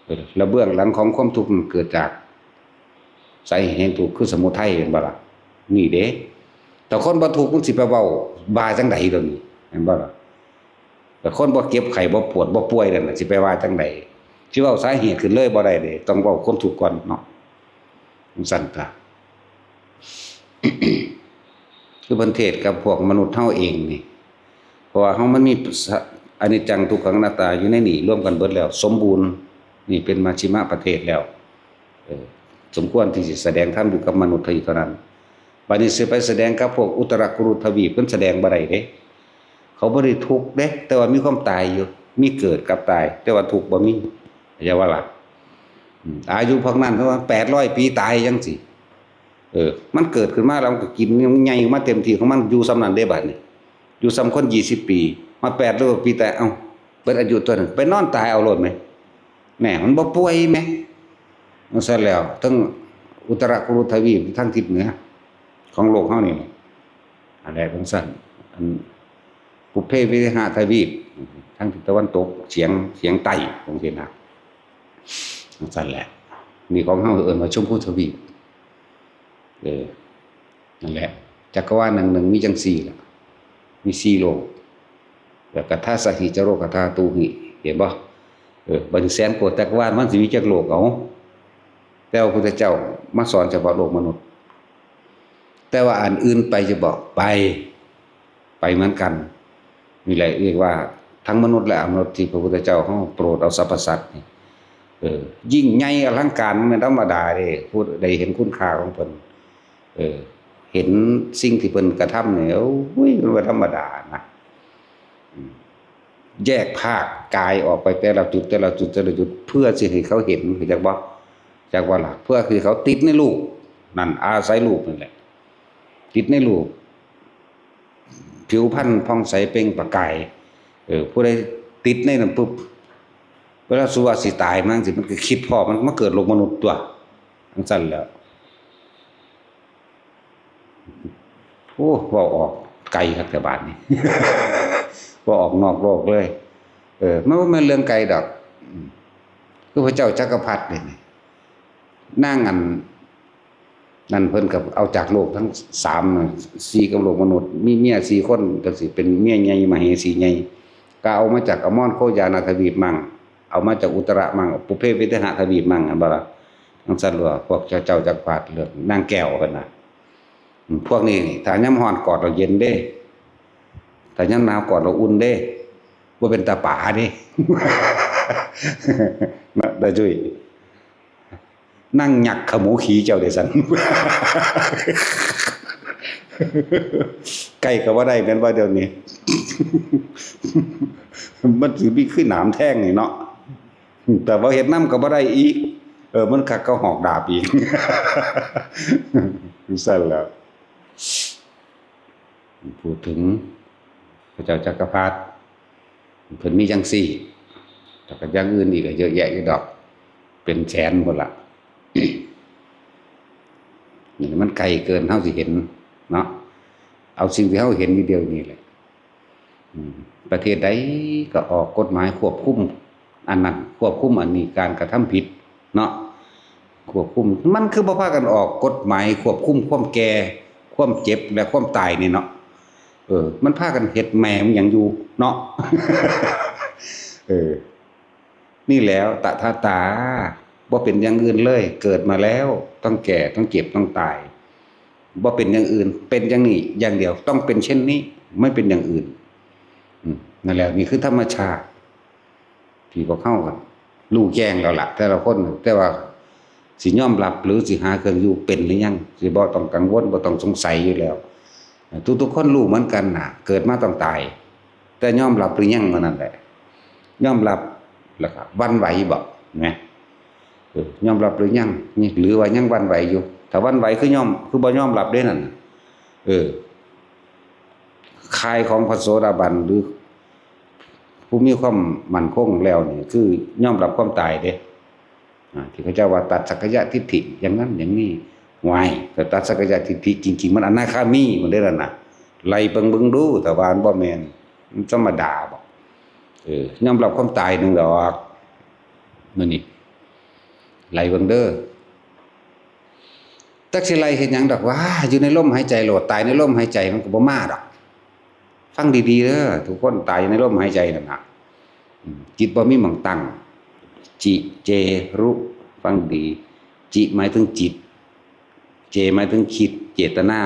เออ แล้วเบื้องหลังของความทุกข์มันเกิดจากสาเหตุแห่งทุกข์คือสมุทัย แม่นบ่ล่ะ นี่เด้ แต่คนบ่ทุกข์มันสิไปเว้าว่าจั่งใด๋เดี๋ยวนี้ แม่นบ่ล่ะ แต่คนบ่เจ็บไข้บ่ปวดบ่ป่วยนั่นน่ะ สิไปว่าจั่งใด๋ สิเว้าสาเหตุขึ้นเลยบ่ได้เด้ ต้องเว้าความทุกข์ก่อนเนาะ จั่งซั้นตา คือเพิ่นเทศน์กับพวกมนุษย์เฮาเองนี่ เพราะว่าเฮามันมีสะ- อนิจจังทุกขังอนัตตาอยู่ในนี่รวมกันเบิดแล้ว สมบูรณ์ นี่เป็นมัชฌิมประเทศแล้ว เออ สมควรที่สิแสดงธรรมอยู่กับมนุษย์เท่านั้น บัดนี้สิไปแสดงกับพวกอุตรกุรุทวีป เพิ่นแสดงบ่ได้เด้ เขาบ่ได้ทุกข์เด้ แต่ว่ามีความตายอยู่ มีเกิดกับตาย แต่ว่าทุกข์บ่มี เข้าใจบ่ล่ะ อืม อายุพวกนั้นเพิ่นว่าแปดร้อยปีตายจั่งซี้ เออ มันเกิดขึ้นมาแล้วมันก็กิน มันใหญ่มาเต็มที่ของมัน อยู่ส่ำนั้นเด้บัดนี้ อยู่ส่ำคนยี่สิบปี ฮอดแปดร้อยปี แต่ เอ้า เบิดอายุตัวหนึ่ง ไปนอนตายเอาโลดแหม แหม มันบ่ป่วยแหม จั่งซั้นแล้ว ทั้งอุตรกุรุทวีป ทางทิศเหนือ ของโลกเฮานี่แหละ อันใดจั่งซั้น อัน ปุพเพวิหะทวีป ทางทิศตะวันตกเฉียง เฉียงใต้ จั่งซี้นะ จั่งซั้นแหละ นี่ของเฮาเอิ้นว่าชมพูทวีป เออ นั่นแหละ จักรวาลหนึ่งหนึ่งมีจั่งซี้ล่ะ มีสี่โลก แล้วก็ ทัสสะหิ จโรค ธาตุหิ เห็นบ่ เออ บัดนี้แสนโกฏจักรวาลมันสิมีจักโลก เอา แต่ว่าพุทธเจ้ามาสอนเฉพาะโลกมนุษย์ แต่ว่าอันอื่นไปจะบอก ไป ไปเหมือนกัน นี่แหละเรียกว่าทั้งมนุษย์และอมนุษย์ที่พระพุทธเจ้าเฮาโปรดเอาสรรพสัตว์นี่ เออ ยิ่งใหญ่อลังการ มันธรรมดาเด้ ผู้ใดเห็นคุณค่าของเพิ่น เออ เห็นสิ่งที่เพิ่นกระทำนี่ โอ้ย มันบ่ธรรมดานะ อืม แยกภาคกายออกไปแต่ละจุด แต่ละจุด แต่ละจุด เพื่อสิให้เขาเห็น รู้จักบ่ จักว่าล่ะ เพื่อคือเขาติดในรูป นั่น อาศัยรูปนั่นแหละ ติดในรูป ผิวพรรณผ่องใสเปล่งประกาย เออ ผู้ใดติดในนั้นปุ๊บ เวลาสุว่าสิตายมาจั่งซี้ มันก็คิดพ้อ มันมาเกิดโลกมนุษย์ตั๊ว จั่งซั้นแหล้ว โอ้ เว้าออกไกลคักแต่บาดนี้ เว้าออกนอกโลกเลย เออ มันบ่แม่นเรื่องไกลดอก อืม คือพระเจ้าจักรพรรดินี่ นางอัน นั่นเพิ่นก็เอาจากโลกทั้งสามน่ะ สี่กับโลกมนุษย์ มีเมียสี่คน จั่งซี้ เป็นเมียใหญ่มเหสีใหญ่ ก็เอามาจากอมรโคยานาทวีปมั่ง เอามาจากอุตระมั่ง ปุพเพวิเทหะทวีปมั่ง อันบ่ล่ะ จั่งซั้นล่ะ พวกเจ้า เจ้าจักรพรรดิเลือกนางแก้วเพิ่นน่ะ อืม พวกนี้ถ้ายามร้อนกอดแล้วเย็นเด้ ถ้ายามหนาวกอดแล้วอุ่นเด้ บ่เป็นตาป๋าเด้ นะ ตาจุ้ย นางยักษ์ขมูขี่เจ้าเด้ซั่น ใกล้ก็บ่ได้แม่นบ่เดี๋ยวนี้ มันสิมีคือหนามแทงนี่เนาะ แต่ว่าเฮ็ดนำก็บ่ได้อีก เออ มันคักก็หอกดาบอีก จั่งซั้นแหล้ว พูดถึงพระเจ้าจักรพรรดิ เพิ่นมีจั่งซี้ แล้วก็อย่างอื่นอีกก็เยอะแยะอยู่ดอก เป็นแสนพุ้นล่ะ นี่มันไกลเกินเฮาสิเห็นเนาะ เอาสิ่งที่เฮาเห็นอยู่เดี๋ยวนี้แหละ อืม ประเทศใดก็ออกกฎหมายควบคุมอันนั้น ควบคุมอันนี้ การกระทำผิดเนาะ ควบคุม มันคือบ่พากันออกกฎหมายควบคุมความแก่ ความเจ็บ และความตายนี่เนาะ เออ มันพากันเฮ็ดแม่มันหยังอยู่เนาะ เออ นี่แหล้ว ตถาตา บ่เป็นอย่างอื่นเลย เกิดมาแล้วต้องแก่ ต้องเจ็บ ต้องตาย บ่เป็นอย่างอื่น เป็นอย่างนี้อย่างเดียว ต้องเป็นเช่นนี้ ไม่เป็นอย่างอื่น อืม นั่นแหละ นี่คือธรรมชาติ ที่พวกเฮาก็รู้แจ้งแล้วล่ะ แต่ละคน แต่ว่าสิยอมรับหรือสิหาเครื่องอยู่เป็นหรือยัง สิบ่ต้องกังวล บ่ต้องสงสัยอยู่แล้ว ทุกๆคนรู้เหมือนกันน่ะ เกิดมาต้องตาย แต่ยอมรับหรือยัง เท่านั้นแหละ ยอมรับแล้วก็หวั่นไหวบ่ แหม เออ ยอมรับหรือยัง นี่ หรือว่ายังหวั่นไหวอยู่ ถ้าหวั่นไหวคือยอม คือบ่ยอมรับเด้นั่นน่ะ เออ ข่ายของพระโสดาบัน หรือผู้มีความมั่นคงแล้วนี่ คือยอมรับความตายเด้ อ่า ที่เขาเจ้าว่าตัดสักกายทิฏฐิอย่างนั้นอย่างนี้ ว้าย แต่ตัดสักกายทิฏฐิจริงๆ มันอนาคามีพุ้นเด้อล่ะนะ ไล่เบิ่งเบิ่งดู แต่ว่ามันบ่แม่น มันธรรมดาบ่ เออ ยอมรับความตายหนึ่งดอก มื้อนี้ ไล่เบิ่งเด้อ จักสิไล่เฮ็ดหยังดอกว่า อยู่ในลมหายใจโลด ตายในลมหายใจมันก็บ่มาดอก ฟังดีๆเด้อ ทุกคน ตายอยู่ในลมหายใจนั่นน่ะ อืม จิตบ่มีหม่องตั้ง จิ เจ รุ ฟังดี จิหมายถึงจิต เจหมายถึงคิด เจตนา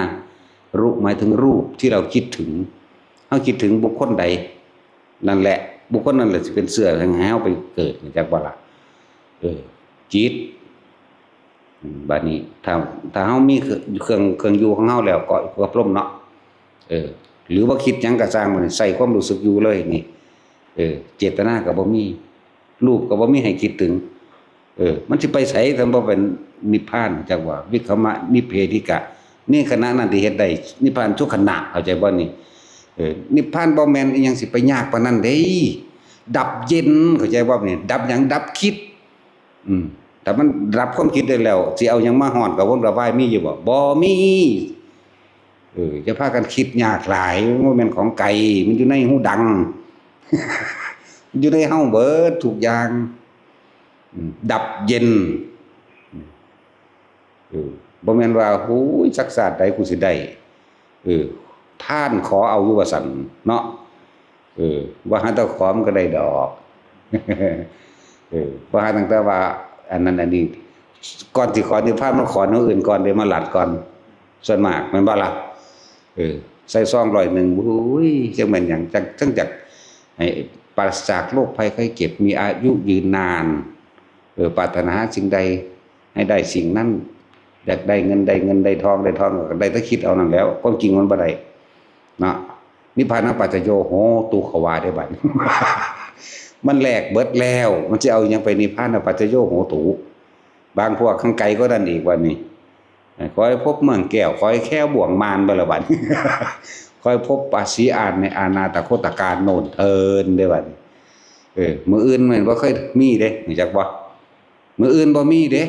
รุหมายถึงรูปที่เราคิดถึง เฮาคิดถึงบุคคลใด นั่นแหละ บุคคลนั้นแหละสิเป็นเชื้อให้เฮาไปเกิด จักบ่ล่ะ เออ จิต อืม บัดนี้ ถ้า ถ้าเฮามีเครื่อง เครื่อง เครื่องอยู่ของเฮาแล้ว เกาะอยู่กับลมเนาะ เออ หรือว่าคิดหยังก็ซ่าง บัดนี้ใส่ความรู้สึกอยู่เลยนี่ เออ เจตนาก็บ่มี รูปก็บ่มีให้คิดถึง เออ มันสิไปไส ถ้าบ่เป็น นิพพาน จักว่า วิคัมมะนิเพธิกะ นี่ขณะนั้นที่เฮ็ดได้ นิพพานทุกขณะ เข้าใจบ่นี่? เออ นิพพานบ่แม่นอีหยังสิไปยากปานนั้นเด้ ดับเย็น เข้าใจบ่นี่? ดับหยัง? ดับคิด อืม ถ้ามันดับความคิดได้แล้ว สิเอาหยังมาฮ้อนกระวนกระวายมีอยู่บ่? บ่มี เออ อย่าพากันคิดยากหลาย มันบ่แม่นของไกล มันอยู่ในฮูดัง อยู่ในเฮาเบิดทุกอย่าง อืม ดับเย็น เออ บ่แม่นว่า โอ้ย จักชาติใดกูสิได้ เออ ทานขอเอาอยู่ว่าซั่นเนาะ เออ ว่าหาแต่ขอมันก็ได้ดอก เออ ว่าหาตั้งแต่ว่า อันนั้นอันนี้ ก่อนสิขอนิพพานมาขอแนวอื่นก่อนเด้ มาลัดก่อน ส่วนมากแม่นบ่ล่ะ? เออ ใส่ซองร้อยหนึ่ง โอ้ย จักแม่นหยัง จัก จัก จักให้ปราศจากโรคภัยไข้เจ็บ มีอายุยืนนาน เออ ปรารถนาสิ่งใด ให้ได้สิ่งนั้น อยากได้เงินได้เงิน ได้ทองได้ทอง ก็ได้แต่คิดเอานั่นแหล้ว ความจริงมันบ่ได้เนาะ นิพพานะปัจจโยโหตุ เขาว่าเด้บัด มันแลกเบิดแล้ว มันสิเอาหยังไปนิพพานะปัจจโยโหตุ บางพวกข้างไกลก็นั่นอีกบัดนี้ ขอให้พบเมืองแก้ว ขอให้แคล้วบ่วงมารไปละบัด ขอให้พบปาสีอานในอาณาตะโคตการโน่นเทินเด้บัดนี้ เออ มื้ออื่นแม่นบ่เคยมีเด้ รู้จักบ่? มื้ออื่นบ่มีเด้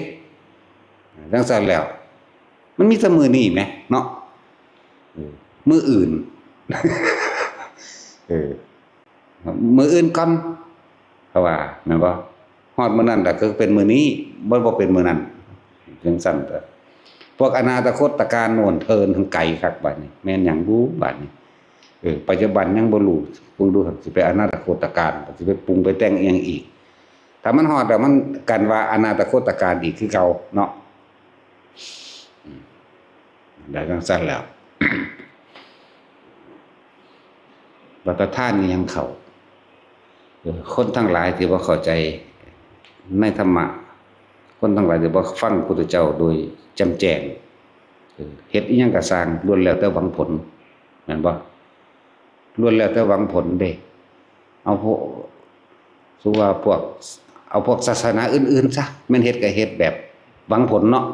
จั่งซั้นแล้ว มันมีแต่มื้อนี้แหมเนาะ เออ มื้ออื่น เออ มื้ออื่นก่อน เขาว่า แม่นบ่? ฮอดมื้อนั้นล่ะคือเป็นมื้อนี้ บ่ บ่เป็นมื้อนั้น จั่งซั้นเด้อ พวกอาณาตะโคตการโน่นเทินทางไกลคักบัดนี้ แม่นหยังบุบัดนี้ เออ ปัจจุบันยังบ่รู้ เบิ่งดูสิไปอาณาตะโคตการ สิไปปรุงไปแต่งอีหยังอีก ถ้ามันฮอดแล้วมันกันว่าอาณาตะโคตการอีกคือเก่าเนาะ อืม ได้จั่งซั้นแล้ว ว่าแต่ทานนี่ยังเข้า เออ คนทั้งหลายที่บ่เข้าใจในธรรมะ คนทั้งหลายที่บ่ฟังพุทธเจ้าโดยแจ่มแจ้ง เออ เฮ็ดอิหยังก็ซ่าง ล้วนแล้วแต่หวังผล แม่นบ่? ล้วนแล้วแต่หวังผลเด้ เอาพวก สมมุติว่าพวก เอาพวกศาสนาอื่นๆซะ แม่นเฮ็ดก็เฮ็ดแบบหวังผลเนาะ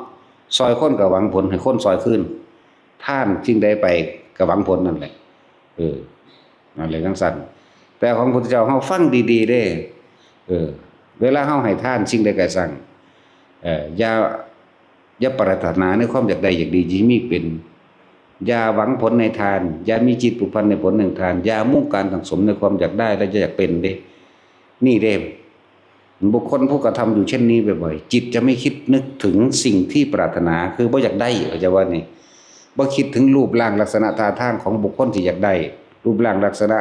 ซ่อยคนก็หวังผล ให้คนซ่อยคืน ทานสิ่งใดไปก็หวังผลนั่นแหละ เออ นั่นแหละจั่งซั้น แต่ของพุทธเจ้าเฮาฟังดีๆเด้ เออ เวลาเฮาให้ทานสิ่งใดก็ซ่าง เอ่อ อย่า อย่าปรารถนาในความอยากได้อยากดีที่มีเป็น อย่าหวังผลในทาน อย่ามีจิตผูกพันในผลแห่งทาน อย่ามุ่งการสั่งสมในความอยากได้และอยากเป็นเด้ นี่เด้ บุคคลผู้กระทำอยู่เช่นนี้บ่อยๆ จิตจะไม่คิดนึกถึงสิ่งที่ปรารถนา คือบ่อยากได้ เข้าใจว่านี่ บ่คิดถึงรูปร่างลักษณะท่าทางของบุคคลที่อยากได้ รูปร่างลักษณะ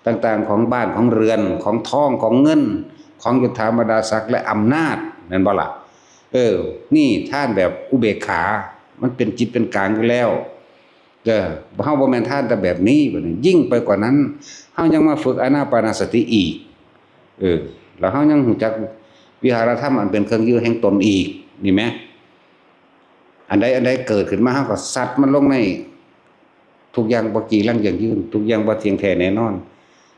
ต่างๆของบ้านของเรือน ของทองของเงิน ของยศถาบรรดาศักดิ์และอำนาจ แม่นบ่ล่ะ? เออ นี่ทานแบบอุเบกขา มันเป็นจิตเป็นกลางอยู่แล้ว เออ เฮาบ่แม่นทานแต่แบบนี้ บัดนี้ยิ่งไปกว่านั้น เฮายังมาฝึกอานาปานสติอีก เออ แล้วเฮายังรู้จักวิหารธรรมอันเป็นเครื่องอยู่แห่งตนอีก นี่แหม อันใดอันใดเกิดขึ้นมา เฮาก็ซัดมันลงใน ทุกอย่างบ่จีรังยั่งยืน ทุกอย่างบ่เที่ยงแท้แน่นอน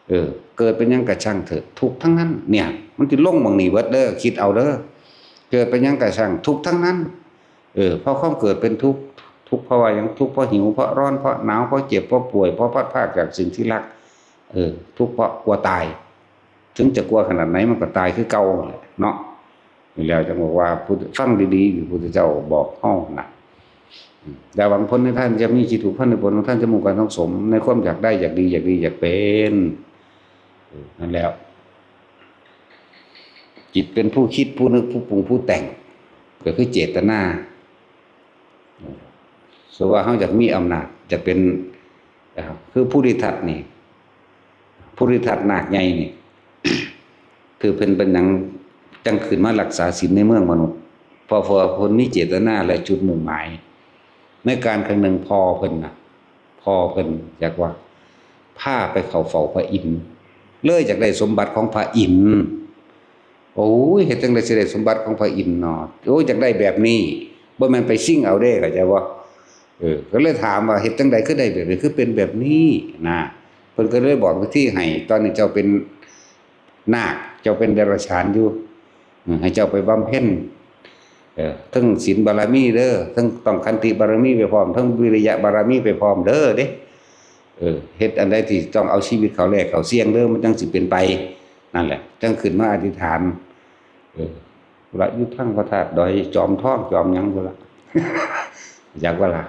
เออ เกิดเป็นหยังก็ช่างเถอะ ทุกข์ทั้งนั้น เนี่ย มันสิลงหม่องนี้เบิดเด้อ คิดเอาเด้อ เกิดเป็นหยังก็ช่าง ทุกข์ทั้งนั้น เออ เพราะความเกิดเป็นทุกข์ ทุกข์เพราะว่าหยัง ทุกข์เพราะหิว เพราะร้อน เพราะหนาว เพราะเจ็บ เพราะป่วย เพราะพลัดพรากจากสิ่งที่รัก เออ ทุกข์เพราะกลัวตาย ถึงจะกลัวขนาดไหนมันก็ตายคือเก่าแหละเนาะ นี่แล้วจั่งบอกว่าพุทธ ฟังดีๆ อยู่พุทธเจ้าบอกเฮานะ อืม อย่าหวังผลในทาน จะมีจิตผูกพันในผลของทาน จะมุ่งการสั่งสมในความอยากได้ อยากดี อยากดี อยากเป็น เออ นั่นแหละ จิตเป็นผู้คิด ผู้นึก ผู้ปรุง ผู้แต่ง ก็คือเจตนา สมมุติว่าเฮาอยากมีอำนาจ อยากเป็น นะครับ คือภูริทัตนี่ ภูริทัตนาคใหญ่นี่ คือเพิ่นเป็นหยังจั่งขึ้นมารักษาศีลในเมืองมนุษย์ เพราะ เพราะว่าเพิ่นมีเจตนาและจุดมุ่งหมาย ในกาลครั้งหนึ่งพ่อเพิ่นน่ะ พ่อเพิ่นอยากว่าพาไปเข้าเฝ้าพระอินทร์ เลยอยากได้สมบัติของพระอินทร์ โอ้ย เฮ็ดจั่งใดสิได้สมบัติของพระอินทร์เนาะ โอ้ย อยากได้แบบนี้ บ่แม่นไปชิงเอาเด้ เข้าใจบ่? เออ ก็เลยถามว่า เฮ็ดจั่งใดคือได้แบบนี้ คือเป็นแบบนี้นะ เพิ่นก็เลยบอกวิธีให้ ตอนนี้เจ้าเป็นนาค เจ้าเป็นเดรัจฉานอยู่ อืม ให้เจ้าไปบำเพ็ญ เออ ทั้งศีลบารมีเด้อ ทั้งต้องขันติบารมีไปพร้อม ทั้งวิริยะบารมีไปพร้อมเด้อเด้ เออ เฮ็ดอันใดที่ต้องเอาชีวิตเขาแลกเขาเสี่ยงเด้อ มันจั่งสิเป็นไป นั่นแหละ จั่งขึ้นมาอธิษฐาน เออ ละอยู่ทางพระธาตุดอยจอมทองจอมหยังพุ้นละ จักว่าล่ะ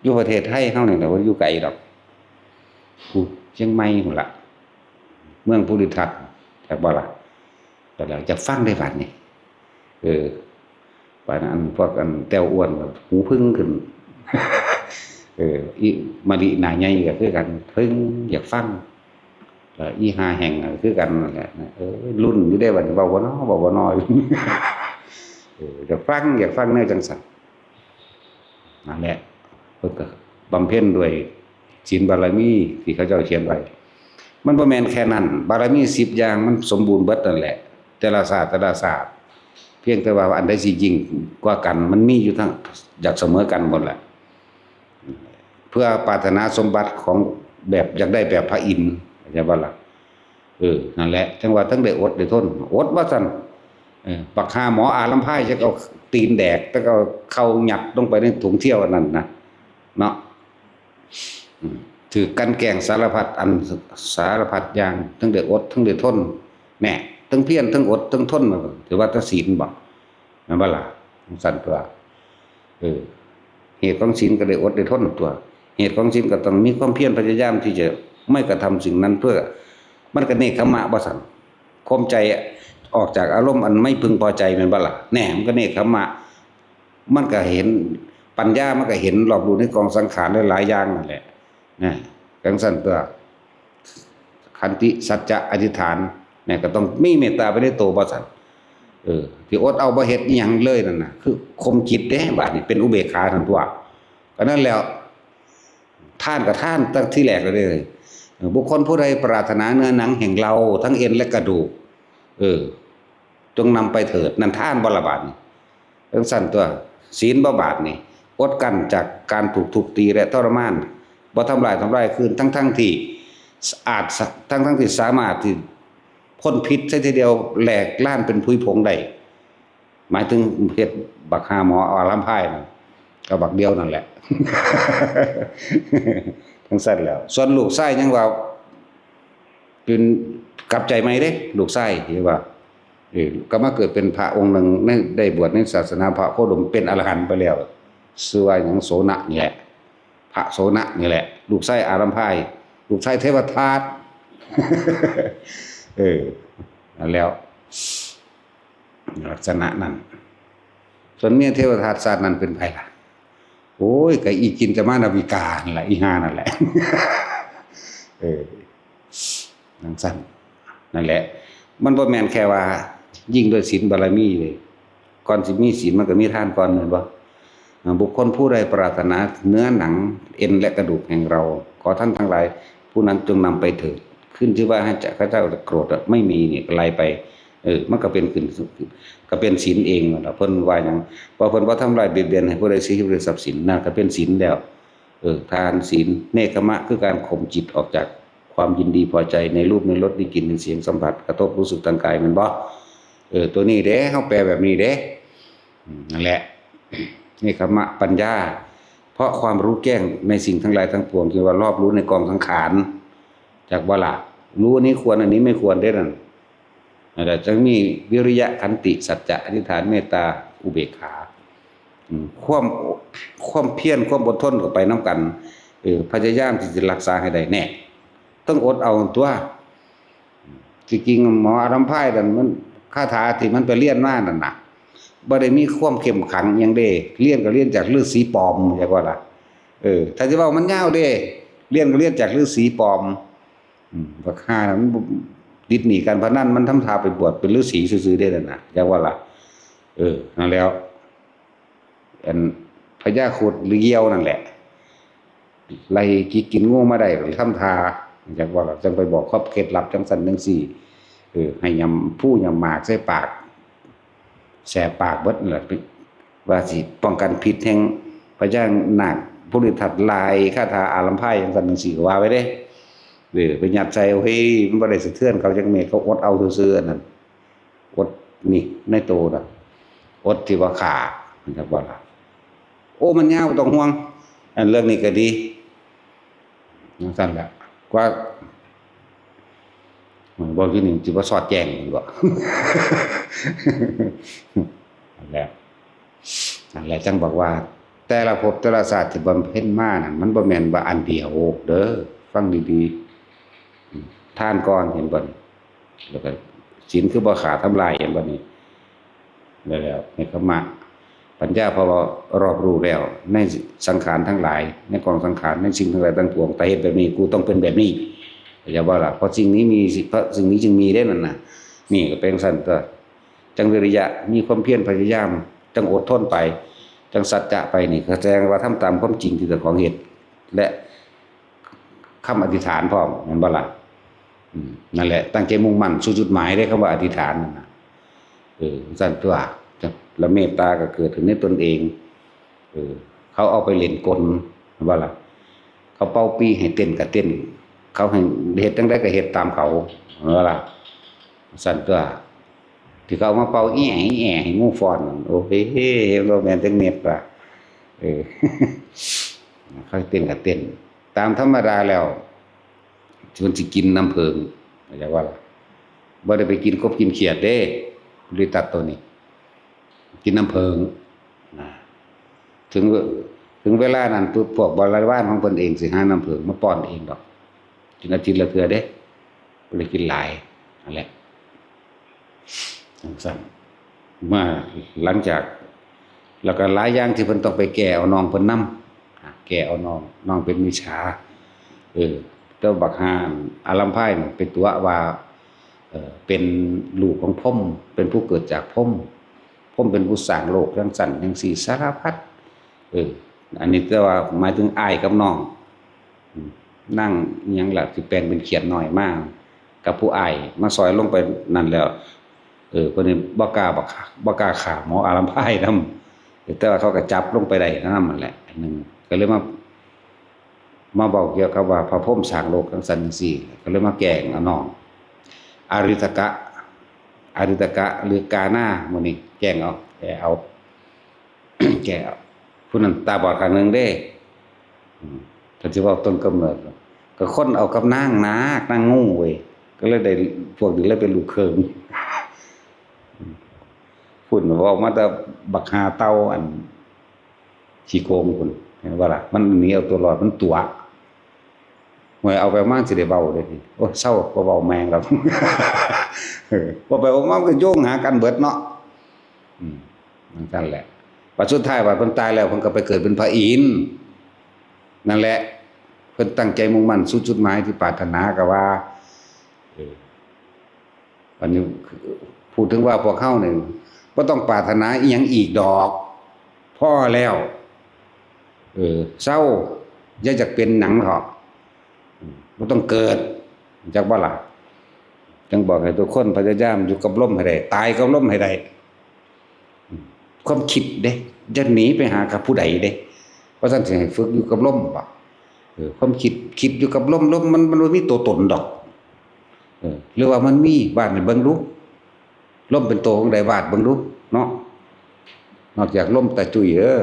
อยู่ประเทศไทยเฮานี่แหละ บ่อยู่ไกลดอก พุ้น เชียงใหม่พุ้นละ เมืองภูริทัศน์ จักบ่ล่ะ ก็แล้ว จักฟังได้บัดนี้ เออ บัดนั้นพวกอันแต้วอ้วนก็หูผึ้งขึ้น เออ อีมะลิหน้าใหญ่ก็คือกัน ผึ้งอยากฟัง แล้วอีห้าแห่งก็คือกันนั่นแหละ เออ ลุ้นอยู่เด้บัดนี้ เว้าบ่น้อ เว้าบ่น้อ เออ อยากฟัง อยากฟังแนวจั่งซั้น นั่นแหละ เพิ่นก็บำเพ็ญด้วยศีลบารมีที่เขาเจ้าเขียนไว้ มันบ่แม่นแค่นั้น บารมีสิบอย่างมันสมบูรณ์เบิดนั่นแหละ แต่ละชาติ แต่ละชาติ เพียงแต่ว่าอันใดสิยิ่งกว่ากัน มันมีอยู่ทั้ง อยากเสมอกันหมดแหละ เพื่อปรารถนาสมบัติของแบบอยากได้แบบพระอินทร์ เข้าใจบ่ล่ะ เออ นั่นแหละ จั่งว่าทั้งได้อดได้ทน อดว่าซั่น เออ บักห่าหมออาลัมพายจักเอาตีนแดก จักเอาเข่ายัดลงไปในถุงเที่ยวอันนั้นนะ เนาะ อืม ถืกกลั่นแกล้งสารพัดอัน สารพัดอย่าง ทั้งได้อด ทั้งได้ทน แน่ ทั้งเพียร ทั้งอด ทั้งทน ถือว่าแต่ศีลบ่ แม่นบ่ล่ะ จั่งซั้นตั่ว เออ เหตุของศีลก็ได้อดได้ทนตั่ว เหตุของศีลก็ต้องมีความเพียรพยายามที่จะไม่กระทำสิ่งนั้นเพื่อ มันก็เนกขัมมะบ่ซั่น ข่มใจออกจากอารมณ์อันไม่พึงพอใจแม่นบ่ล่ะ แน่ มันก็เนกขัมมะ มันก็เห็น ปัญญามันก็เห็นรอบรู้ในกองสังขารหลายๆอย่างนั่นแหละ นะ จั่งซั้นตั่ว ขันติ สัจจะ อธิษฐาน เนี่ย ก็ต้องมีเมตตาไปในตัวบ่ซั่น เออ ที่อดเอาบ่เฮ็ดอิหยังเลยนั่นน่ะ คือข่มจิตเด้ บาดนี้เป็นอุเบกขาซั่นตั่ว ก็นั่นแล้ว ทานก็ทานตั้งที่แรกแล้วเด้อ เออ บุคคลผู้ใดปรารถนาเนื้อหนังแห่งเราทั้งเอ็นและกระดูก เออ จงนำไปเถิด นั่นทานบ่ล่ะบาดนี้ จั่งซั้นตั่ว ศีลบ่บาดนี้ อดกั้นจากการถูกทุบตีและทรมาน บ่ทำลายทำลายคืน ทั้งๆที่อาจ ทั้งๆที่สามารถที่พ่นพิษใส่ทีเดียวแหลกลานเป็นผุยผงได้ หมายถึงเฮ็ดบักห่าหมออาลัมพายนั่น ก็บักเดียวนั่นแหละ จั่งซั้นแล้ว ส่วนลูกชายยังว่า เป็นกลับใจใหม่เด้ ลูกชายที่ว่า เออ ก็มาเกิดเป็นพระองค์หนึ่ง ใน ได้บวชในศาสนาพระโคดม เป็นอรหันต์ไปแล้ว ชื่อว่าหยัง โสณะนี่แหละ พระโสณะนี่แหละ ลูกชายอาลัมพาย ลูกชายเทวทัต เออ นั่นแล้ว ลักษณะนั้น ส่วนเมียเทวทัตชาตินั้นเป็นไผล่ะ โอ้ย ก็อีจินตมานาวิกานั่นแหละ อีห่านั่นแหละ เออ จั่งซั้น นั่นแหละ มันบ่แม่นแค่ว่ายิ่งด้วยศีลบารมีเลย ก่อนสิมีศีลมันก็มีทานก่อนแม่นบ่ อ่า บุคคลผู้ใดปรารถนาเนื้อหนังเอ็นและกระดูกแห่งเรา ขอท่านทั้งหลาย ผู้นั้นจงนำไปเถิด ขึ้นชื่อว่าให้ข้าเจ้าโกรธอะ ไม่มีเนี่ย ก็ไล่ไป เออ มันก็เป็นขึ้น ก็เป็นศีลเองนั่นล่ะ เพิ่นว่าหยัง ว่าเพิ่นบ่ทำลายเบียดเบียนให้ผู้ใดเสียชีวิตหรือทรัพย์สิน นั่นก็เป็นศีลแล้ว เออ ทาน ศีล เนกขัมมะ คือการข่มจิตออกจากความยินดีพอใจในรูป ในรส ในกลิ่น ในเสียง สัมผัส กระทบรู้สึกทางกาย แม่นบ่ เออ ตัวนี้เด้ เฮาแปลแบบนี้เด้ อืม นั่นแหละ เนกขัมมะ ปัญญา เพราะความรู้แจ้งในสิ่งทั้งหลายทั้งปวง ที่ว่ารอบรู้ในกองสังขาร จักบ่ล่ะ รู้อันนี้ควร อันนี้ไม่ควรเด้นั่น นั่นแหละ จั่งมีวิริยะ ขันติ สัจจะ อธิษฐาน เมตตา อุเบกขา อืม ความ ความเพียร ความอดทนก็ไปนำกัน เออ พยายามที่จะรักษาให้ได้แน่ ต้องอดเอาตัว ที่จริงหมออาลัมพายนั่นมัน คาถาที่มันไปเรียนมานั่นน่ะ บ่ได้มีความเข้มขังหยังเด้ เรียนก็เรียนจากฤาษีปลอม จักว่าล่ะ เออ ถ้าสิเว้ามันยาวเด้ เรียนก็เรียนจากฤาษีปลอม อืม บักห่าน่ะมันบ่ ติดหนี้การพนัน มันทำท่าไปบวชเป็นฤาษีซื่อๆเด้นั่นน่ะ จักว่าล่ะ เออ นั่นแล้ว อันพญาครุฑหรือเหยี่ยวนั่นแหละ ไล่จิกกินงูมาได้ ทำท่า จักว่าล่ะ จั่งไปบอกความเคล็ดลับจั่งซั้นจั่งซี้ เออ ให้ยำผู้ยำหมากใส่ปาก แสบปากเบิดนั่นแหละ ว่าสิป้องกันพิษแห่งพญานาคภูริทัต ลายคาถาอาลัมพายจั่งซั้นจั่งซี้ ก็ว่าไว้เด้ เออ ไปยัดใส่ โอ้ย มันบ่ได้สะเทือนเขาจักเม็ด เขาอดเอาซื่อๆอันนั้น อดนี่ในโตน่ะ อดที่ว่าขามันจะบ่ล่ะ โอ้ มันยาว บ่ต้องห่วง อันเรื่องนี้ก็ดีจั่งซั่นแหละ กว่า มันบ่อยู่นี่สิบ่สอดแจ้งมันบ่ นั่นแหละ นั่นแหละจั่งบอกว่า แต่ละภพแต่ละชาติที่บำเพ็ญมานั่น มันบ่แม่นว่าอันเดียวเด้อ ฟังดีๆ ทานก่อน เห็นบ่นี่ แล้วก็ศีลคือบ่ขาดทำลาย เห็นบ่นี่ แล้ว เนกขัมมะ ปัญญา เพราะว่ารอบรู้แล้ว ในสังขารทั้งหลาย ในกองสังขาร ในสิ่งทั้งหลายทั้งปวง ถ้าเฮ็ดแบบนี้ กูต้องเป็นแบบนี้ เข้าใจบ่ล่ะ เพราะสิ่งนี้มี เพราะสิ่งนี้จึงมีเด้นั่นน่ะ นี่ก็เป็นจั่งซั่นตั๊ว จั่งวิริยะ มีความเพียรพยายาม จั่งอดทนไป จั่งสัจจะไปนี่ ก็แสดงว่าทำตามความจริงที่เจ้าของเฮ็ด และ คำอธิษฐานพร้อม แม่นบ่ล่ะ อืม นั่นแหละ ตั้งใจมุ่งมั่นสู่จุดหมายเด้ คำว่าอธิษฐานนั่นน่ะ เออ ซั่นตั๊ว แล้วเมตตาก็เกิดขึ้นในตนเอง เออ เขาเอาไปเล่นกล แม่นบ่ล่ะ เขาเป่าปี่ให้เต้นก็เต้น เขาให้เฮ็ดจั่งใดก็เฮ็ดตามเขา แม่นบ่ล่ะ ซั่นตั๊ว ที่เขาเอามาเป่าแอ้ แอ้ ให้งูฟ้อนนั่น โอ้ย บ่แม่นจักเม็ดว่ะ เออ เขาให้เต้นก็เต้น ตามธรรมดาแล้ว เพิ่นสิกินน้ำผึ้ง เข้าใจบ่ล่ะ บ่ได้ไปกินกบกินเขียดเด้ บริษัทตัวนี้ กินน้ำผึ้งนะ ถึง ถึงเวลานั้นปุ๊บ พวกบริวารของเพิ่นเองสิหาน้ำผึ้งมาป้อนเองดอก กินอาทิตย์ละเทื่อเด้ บ่ได้กินหลาย นั่นแหละ จั่งซั่น มาหลังจาก แล้วก็หลายอย่างที่เพิ่นต้องไปแก้เอาน้องเพิ่นนำ อ่ะ แก้เอาน้อง น้องเป็นมิจฉา เออ แต่บักห่าอารัมพายนี่ไปตั๋วว่า เอ่อ เป็นลูกของพรหม เป็นผู้เกิดจากพรหม พรหมเป็นผู้สร้างโลกจั่งซั่นจั่งซี้ สารพัด เออ อันนี้แต่ว่าหมายถึงอ้ายกับน้อง อืม นางอิหยังล่ะ สิแปลงเป็นเขียดน้อยมา กับผู้อ้ายมาซอยลงไปนั่นแล้ว เออ เพิ่นนี่บ่กล้าบัก บ่กล้าฆ่าหมออารัมพายนำ แต่ว่าเขาก็จับลงไปได้นำนั่นแหละ อันหนึ่ง ก็เลยมา มาเว้าเกี่ยวกับว่าพระพรหมสร้างโลกจั่งซั่นจั่งซี้ ก็เลยมาแกล้งเอาน้อง อาริตกะ อาริตกะ หรือกานา มื้อนี้แกล้งเอา แกเอา แกเอา ผู้นั้นตาบอดข้างหนึ่งเด้ อืม ถ้าสิเว้าต้นกำเนิด ก็คนเอากับนางนาค นางงูเว้ย ก็เลยได้ พวกนี้เลยเป็นลูกเขย พุ่นเว้ามาแต่บักห่าเต่าอันขี้โกงพุ่น เห็นบ่ล่ะ มันหนีเอาตัวรอด มันตั๋ว ห่วย เอาไปมาสิได้เว้าเด้นี่ โอ้ย เซา บ่เว้าแม่งดอก เออ เว้าไปเว้ามามันก็โยงหากันเบิดเนาะ อืม จั่งซั่นแหละ บัดสุดท้ายบัดเพิ่นตายแล้ว เพิ่นก็ไปเกิดเป็นพระอินทร์ นั่นแหละ เพิ่นตั้งใจมุ่งมั่นสู่จุดหมายที่ปรารถนา ก็ว่า เออ อันนี้พูดถึงว่าพวกเฮานี่บ่ต้องปรารถนาอิหยังอีกดอก พอแล้ว เออ เซา อย่าอยากเป็นหยังเถาะ อืม บ่ต้องเกิด จักบ่ล่ะ จั่งบอกให้ทุกคนพยายามอยู่กับลมให้ได้ ตายกับลมให้ได้ อืม ความคิดเด้ อย่าหนีไปหากับผู้ใดเด้ ว่าซั่นสิให้ฝึกอยู่กับลมบ่ เออ ความคิด คิดอยู่กับลม ลมมัน มันบ่มีตัวตนดอก เออ หรือว่ามันมี วาดให้เบิ่งดู ลมเป็นตัวของใด วาดเบิ่งดู เนาะ นอกจากลมตาจุ้ย เออ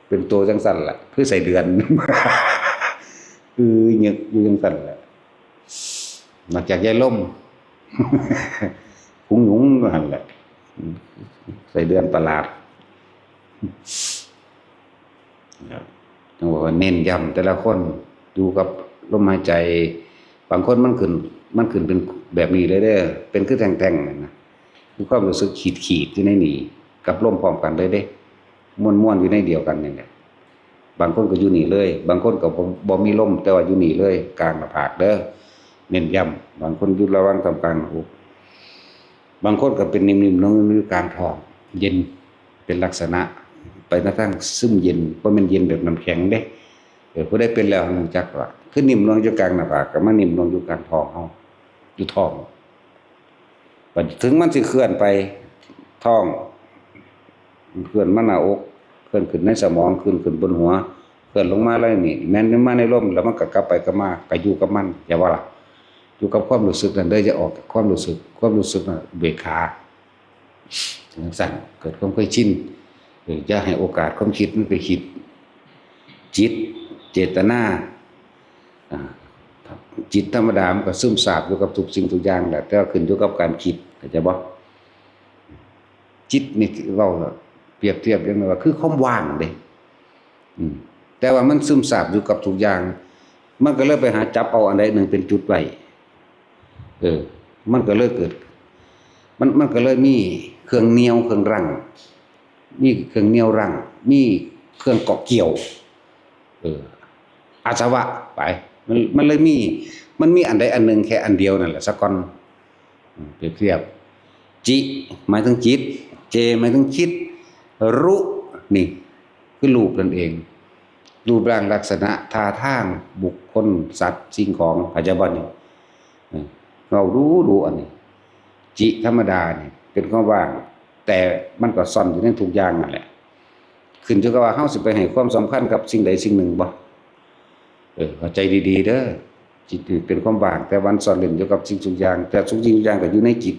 เป็นตัวจั่งซั่นล่ะ คือไส้เดือน อือ หยึกอยู่จั่งซั่นแหละ นอกจากยายลม หุงหยุงอยู่หั่นแหละ ไส้เดือนประหลาด ครับ ต้องบอกว่าเน้นย้ำแต่ละคน อยู่กับลมหายใจ บางคนมันขึ้น มันขึ้นเป็นแบบนี้เลยเด้อ เป็นคือแท่งๆนั่นนะ มีความรู้สึกขีดๆอยู่ในนี่ กับลมพร้อมกันเลยเด้ ม่วนๆอยู่ในเดียวกันนี่แหละ บางคนก็อยู่นี่เลย บางคนก็บ่ บ่มีลม แต่ว่าอยู่นี่เลย กลางหน้าผากเด้อ เน้นย้ำ บางคนอยู่ระหว่างท่ามกลางหน้าอก บางคนก็เป็นนิ่มๆลงอยู่กลางท้อง เย็น เป็นลักษณะ ไปในทางซึมเย็น บ่แม่นเย็นแบบน้ำแข็งเด้ เออ ผู้ใดเป็นแล้วรู้จักว่า คือนิ่มลงอยู่กลางหน้าผาก ก็มานิ่มลงอยู่กลางท้องเฮา อยู่ท้อง บัดถึงมันสิเคลื่อนไปท้อง เคลื่อนมาหน้าอก เคลื่อนขึ้นในสมอง เคลื่อนขึ้นบนหัว เคลื่อนลงมาแล้วนี่ แม่นมาในลม แล้วมันก็กลับไปกลับมา ก็อยู่กับมัน อย่าว่าล่ะ อยู่กับความรู้สึกนั่นเด้อ อย่าออกจากความรู้สึก ความรู้สึกน่ะอุเบกขา จังซั่น เกิดความเคยชิน เออ อย่าให้โอกาสความคิดมันไปคิด จิต เจตนา อ่า จิตธรรมดามันก็ซึมซาบอยู่กับทุกสิ่งทุกอย่างแหละ แต่ว่าขึ้นอยู่กับการคิด เข้าใจบ่? จิตนี่ที่เว้าน่ะ เปรียบเทียบอย่างหนึ่งว่าคือความว่างเด้ อืม แต่ว่ามันซึมซาบอยู่กับทุกอย่าง มันก็เลยไปหาจับเอาอันใดหนึ่งเป็นจุดไว้ เออ มันก็เลยเกิด มัน มันก็เลยมีเครื่องเหนี่ยวเครื่องรั้ง มีเครื่องเหนี่ยวรั้ง มีเครื่องเกาะเกี่ยว เออ อาสวะไป มัน มันเลยมี มันมีอันใดอันหนึ่งแค่อันเดียวนั่นแหละ ซะก่อน อืม เปรียบเทียบ จิ หมายถึงจิต เจ หมายถึงคิด รุ นี่ คือรูปนั่นเอง รูปร่างลักษณะ ท่าทาง บุคคล สัตว์ สิ่งของ เข้าใจบ่นี่? เออ เว้าดูดูอันนี้ จิธรรมดานี่ เป็นความว่าง แต่มันก็ซ่อนอยู่ในทุกอย่างนั่นแหละ ขึ้นอยู่กับว่าเฮาสิไปให้ความสำคัญกับสิ่งใดสิ่งหนึ่งบ่ เออ เข้าใจดีๆ เด้อ จิตนี่เป็นความว่าง แต่มันซ่อนเร้นอยู่กับสิ่งทุกอย่าง แต่ทุกสิ่งทุกอย่างก็อยู่ในจิต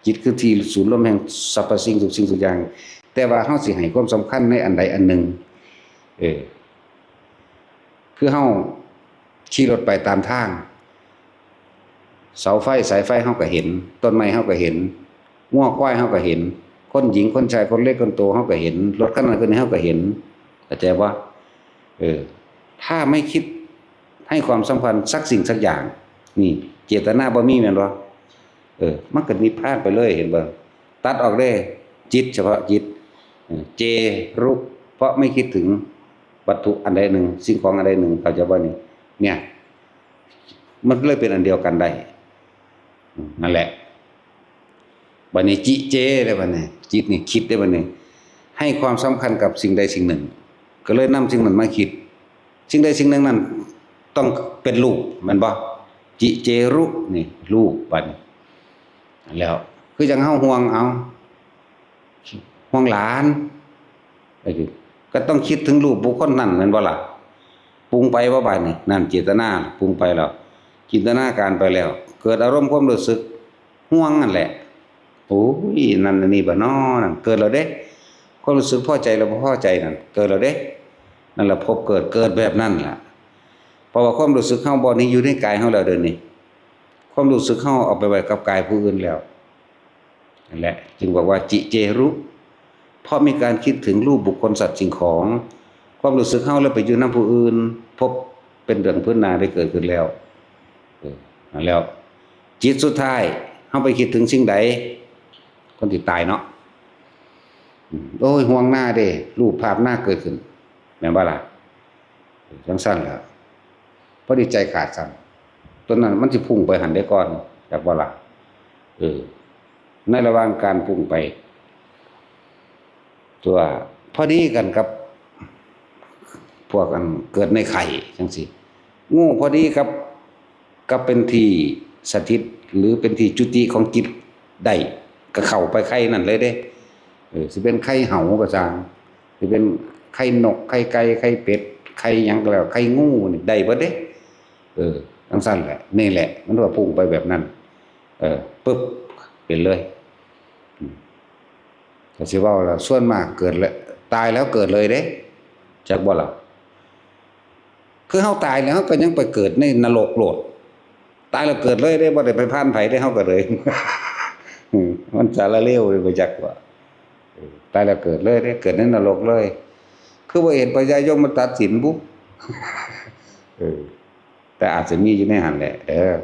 จิตคือที่ศูนย์รวมแห่งสรรพสิ่งทุกสิ่งทุกอย่าง แต่ว่าเฮาสิให้ความสำคัญในอันใดอันหนึ่ง เออ คือเฮาขี่รถไปตามทาง เสาไฟสายไฟเฮาก็เห็น ต้นไม้เฮาก็เห็น งัวควายเฮาก็เห็น คนหญิงคนชายคนเล็กคนโตเฮาก็เห็น รถคันนั้นคันนี้เฮาก็เห็น เข้าใจบ่? เออ ถ้าไม่คิดให้ความสำคัญสักสิ่งสักอย่าง นี่ เจตนาบ่มีแม่นบ่? เออ มันก็นิพพานไปเลย เห็นบ่? ตัดออกเด้ จิต เฉพาะจิต เออ เจ รุ เพราะไม่คิดถึงวัตถุอันใดหนึ่ง สิ่งของอันใดหนึ่ง เข้าใจบ่นี่? เนี่ย มันเลยเป็นอันเดียวกันได้ อืม นั่นแหละ บัดนี้จิเจเลยบัดนี้ จิตนี่คิดได้บัดนี้ ให้ความสำคัญกับสิ่งใดสิ่งหนึ่ง ก็เลยนำสิ่งนั้นมาคิด สิ่งใดสิ่งหนึ่งนั้นต้องเป็นรูป แม่นบ่? จิเจรุ นี่ รูปบัดนี้ แล้ว คือจั่งเฮาห่วง เอา ห่วงหลาน ไอ้ที่ ก็ต้องคิดถึงรูปบุคคลนั้น แม่นบ่ล่ะ? ปรุงไปบ่บาดนี้ นั่นเจตนาปรุงไปแล้ว จินตนาการไปแล้ว เกิดอารมณ์ความรู้สึกห่วงนั่นแหละ โอ้ย นั่นอันนี้บ่น้อ นั่นเกิดแล้วเด้ ความรู้สึกพอใจและบ่พอใจนั่น เกิดแล้วเด้ นั่นล่ะภพเกิด เกิดแบบนั้นล่ะ เพราะว่าความรู้สึกเฮาบ่นี่อยู่ในกายเฮาแล้วเดี๋ยวนี้ ความรู้สึกเฮาเอาไปไว้กับกายผู้อื่นแล้ว นั่นแหละ จึงบอกว่าจิเจรุ เพราะมีการคิดถึงรูปบุคคลสัตว์สิ่งของ ความรู้สึกเฮาแล้วไปอยู่นำผู้อื่น ภพเป็นเรื่องพื้นหน้าได้เกิดขึ้นแล้ว เออ นั่นแล้ว จิตสุดท้าย เฮาไปคิดถึงสิ่งใด คนที่ตายเนาะ อืม โอ้ย ห่วงนาเด้ รูปภาพนาเกิดขึ้น แม่นบ่ล่ะ? เออ จั่งซั้นล่ะ พอดีใจขาดซ้ำ ต้นนั้นมันสิพุ่งไปหั่นเด้ก่อน จักบ่ล่ะ? เออ ในระหว่างการพุ่งไป ตัวพอดีกันกับพวกอันเกิดในไข่จั่งซี้ งูพอดีกับ กับเป็นที่สถิต หรือเป็นที่จุติของจิตได้ ก็เข้าไปไข่นั่นเลยเด้ เออ สิเป็นไข่เหาก็ซ่าง สิเป็นไข่นก ไข่ไก่ ไข่เป็ด ไข่หยังก็แล้ว ไข่งูนี่ได้เบิดเด้ เออ จั่งซั้นแหละ นี่แหละ มันว่าพุ่งไปแบบนั้น เออ ปึ๊บ เป็นเลย อืม ก็สิเว้าล่ะ ส่วนมากเกิดแล้ว ตายแล้วเกิดเลยเด้ จักบ่ล่ะ? คือเฮาตายแล้ว เฮาก็ยังไปเกิดในนรกโลด ตายแล้วเกิดเลยเด้ บ่ได้ไปผ่านไผเด้ เฮาก็เลย อืม มันสารเลวเลย บ่จักว่า เออ ตายแล้วเกิดเลยเด้ เกิดในนรกเลย คือบ่เห็นพญายมมาตัดสินบุ เออ แต่อาจจะมีอยู่ในหั่นแหละ เด้อ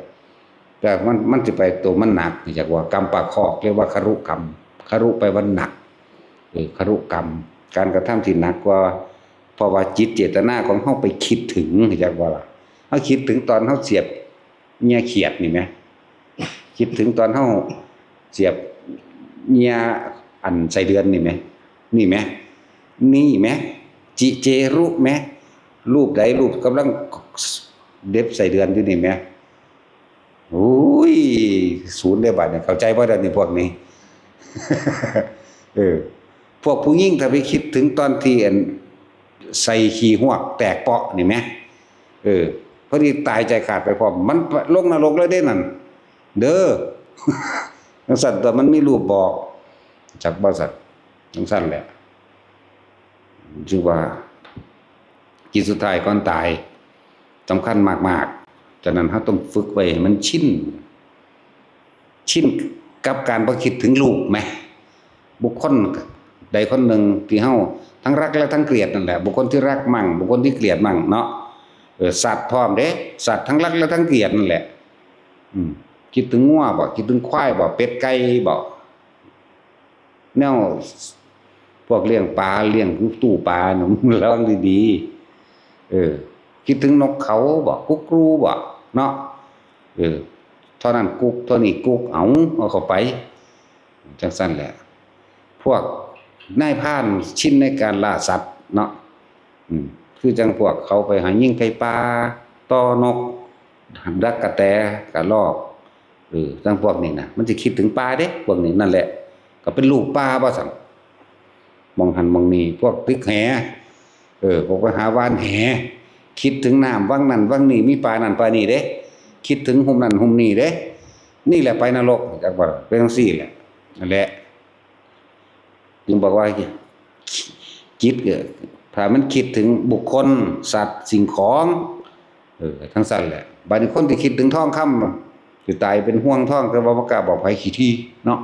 แต่มัน มันสิไปตัวมันหนัก จักว่ากรรมปากคอก เรียกว่าครุกรรม ครุแปลว่าหนัก เออ ครุกรรม การกระทำที่หนักกว่า เพราะว่าจิตเจตนาของเฮาไปคิดถึง จักว่าล่ะ เฮาคิดถึงตอนเฮาเสียบเหยี่ยเขียดนี่แหม คิดถึงตอนเฮาเสียบเหยี่ยอันไส้เดือนนี่แหม นี่แหม นี่แหม จิเจรุแหม รูปใดรูปกำลังเด็บไส้เดือนอยู่นี่แหม โอ้ย ศูนย์เด้บัดนี้ เข้าใจบ่เดี๋ยวนี้พวกนี้ เออ พวกผู้หญิงถ้าไปคิดถึงตอนที่อันใส่ขี้ฮวกแตกเปาะนี่แหม เออ พอดีตายใจขาดไปพร้อม มันลงนรกเลยเด้นั่น เด้อ จั่งซั้นตัวมันมีรูปบอก จักบ่สัตว์จังซั่นแหละ จึงว่า จิตสุดท้ายก่อนตายสำคัญมากๆ ฉะนั้นเราต้องฝึกไว้ให้มันชิน ชินกับการบ่คิดถึงรูปไหม บุคคลใดคนหนึ่งที่เฮาทั้งรักและทั้งเกลียดนั่นแหละ บุคคลที่รักมั่ง บุคคลที่เกลียดมั่งเนาะ เออ สัตว์พร้อมเด้ สัตว์ทั้งรักและทั้งเกลียดนั่นแหละ อืม คิดถึงงัวบ่ คิดถึงควายบ่ เป็ดไก่บ่ แนวพวกเลี้ยงปลา เลี้ยงตู้ปลาเนาะ ระวังดีๆ เออ คิดถึงนกเขาบ่ กุ๊กรูบ่ เนาะ เออ เท่านั้นกุ๊ก เท่านี้กุ๊ก เอา เอาเข้าไป จังซั่นแหละ พวกนายพรานชินในการล่าสัตว์เนาะ อืม คือจังพวกเขาไปหายิงไก่ป่า ต่อนก ดักกะแต กะรอก เออ จังพวกนี้นะ มันสิคิดถึงป่าเด้ พวกนี้นั่นแหละ ก็เป็นรูปป่าบ่ซั่น หม่องหั่นหม่องนี่ พวกตึกแห เออ พวกไปหาหว่านแห คิดถึงน้ำวังนั่นวังนี่ มีป่านั่นป่านี่เด้ คิดถึงหุมนั่นหุมนี่เด้ นี่แหละไปนรก จักว่าเป็นจังซี่แหละ นั่นแหละ จึงบอกว่า จิตก็ ถ้ามันคิดถึงบุคคล สัตว์ สิ่งของ เออ ทั้งสั้นแหละ บัดนี้คนที่คิดถึงทองคำ สิตายเป็นห่วงทอง แต่ว่าบ่กล้าบอกไผ ขี้ถี่เนาะ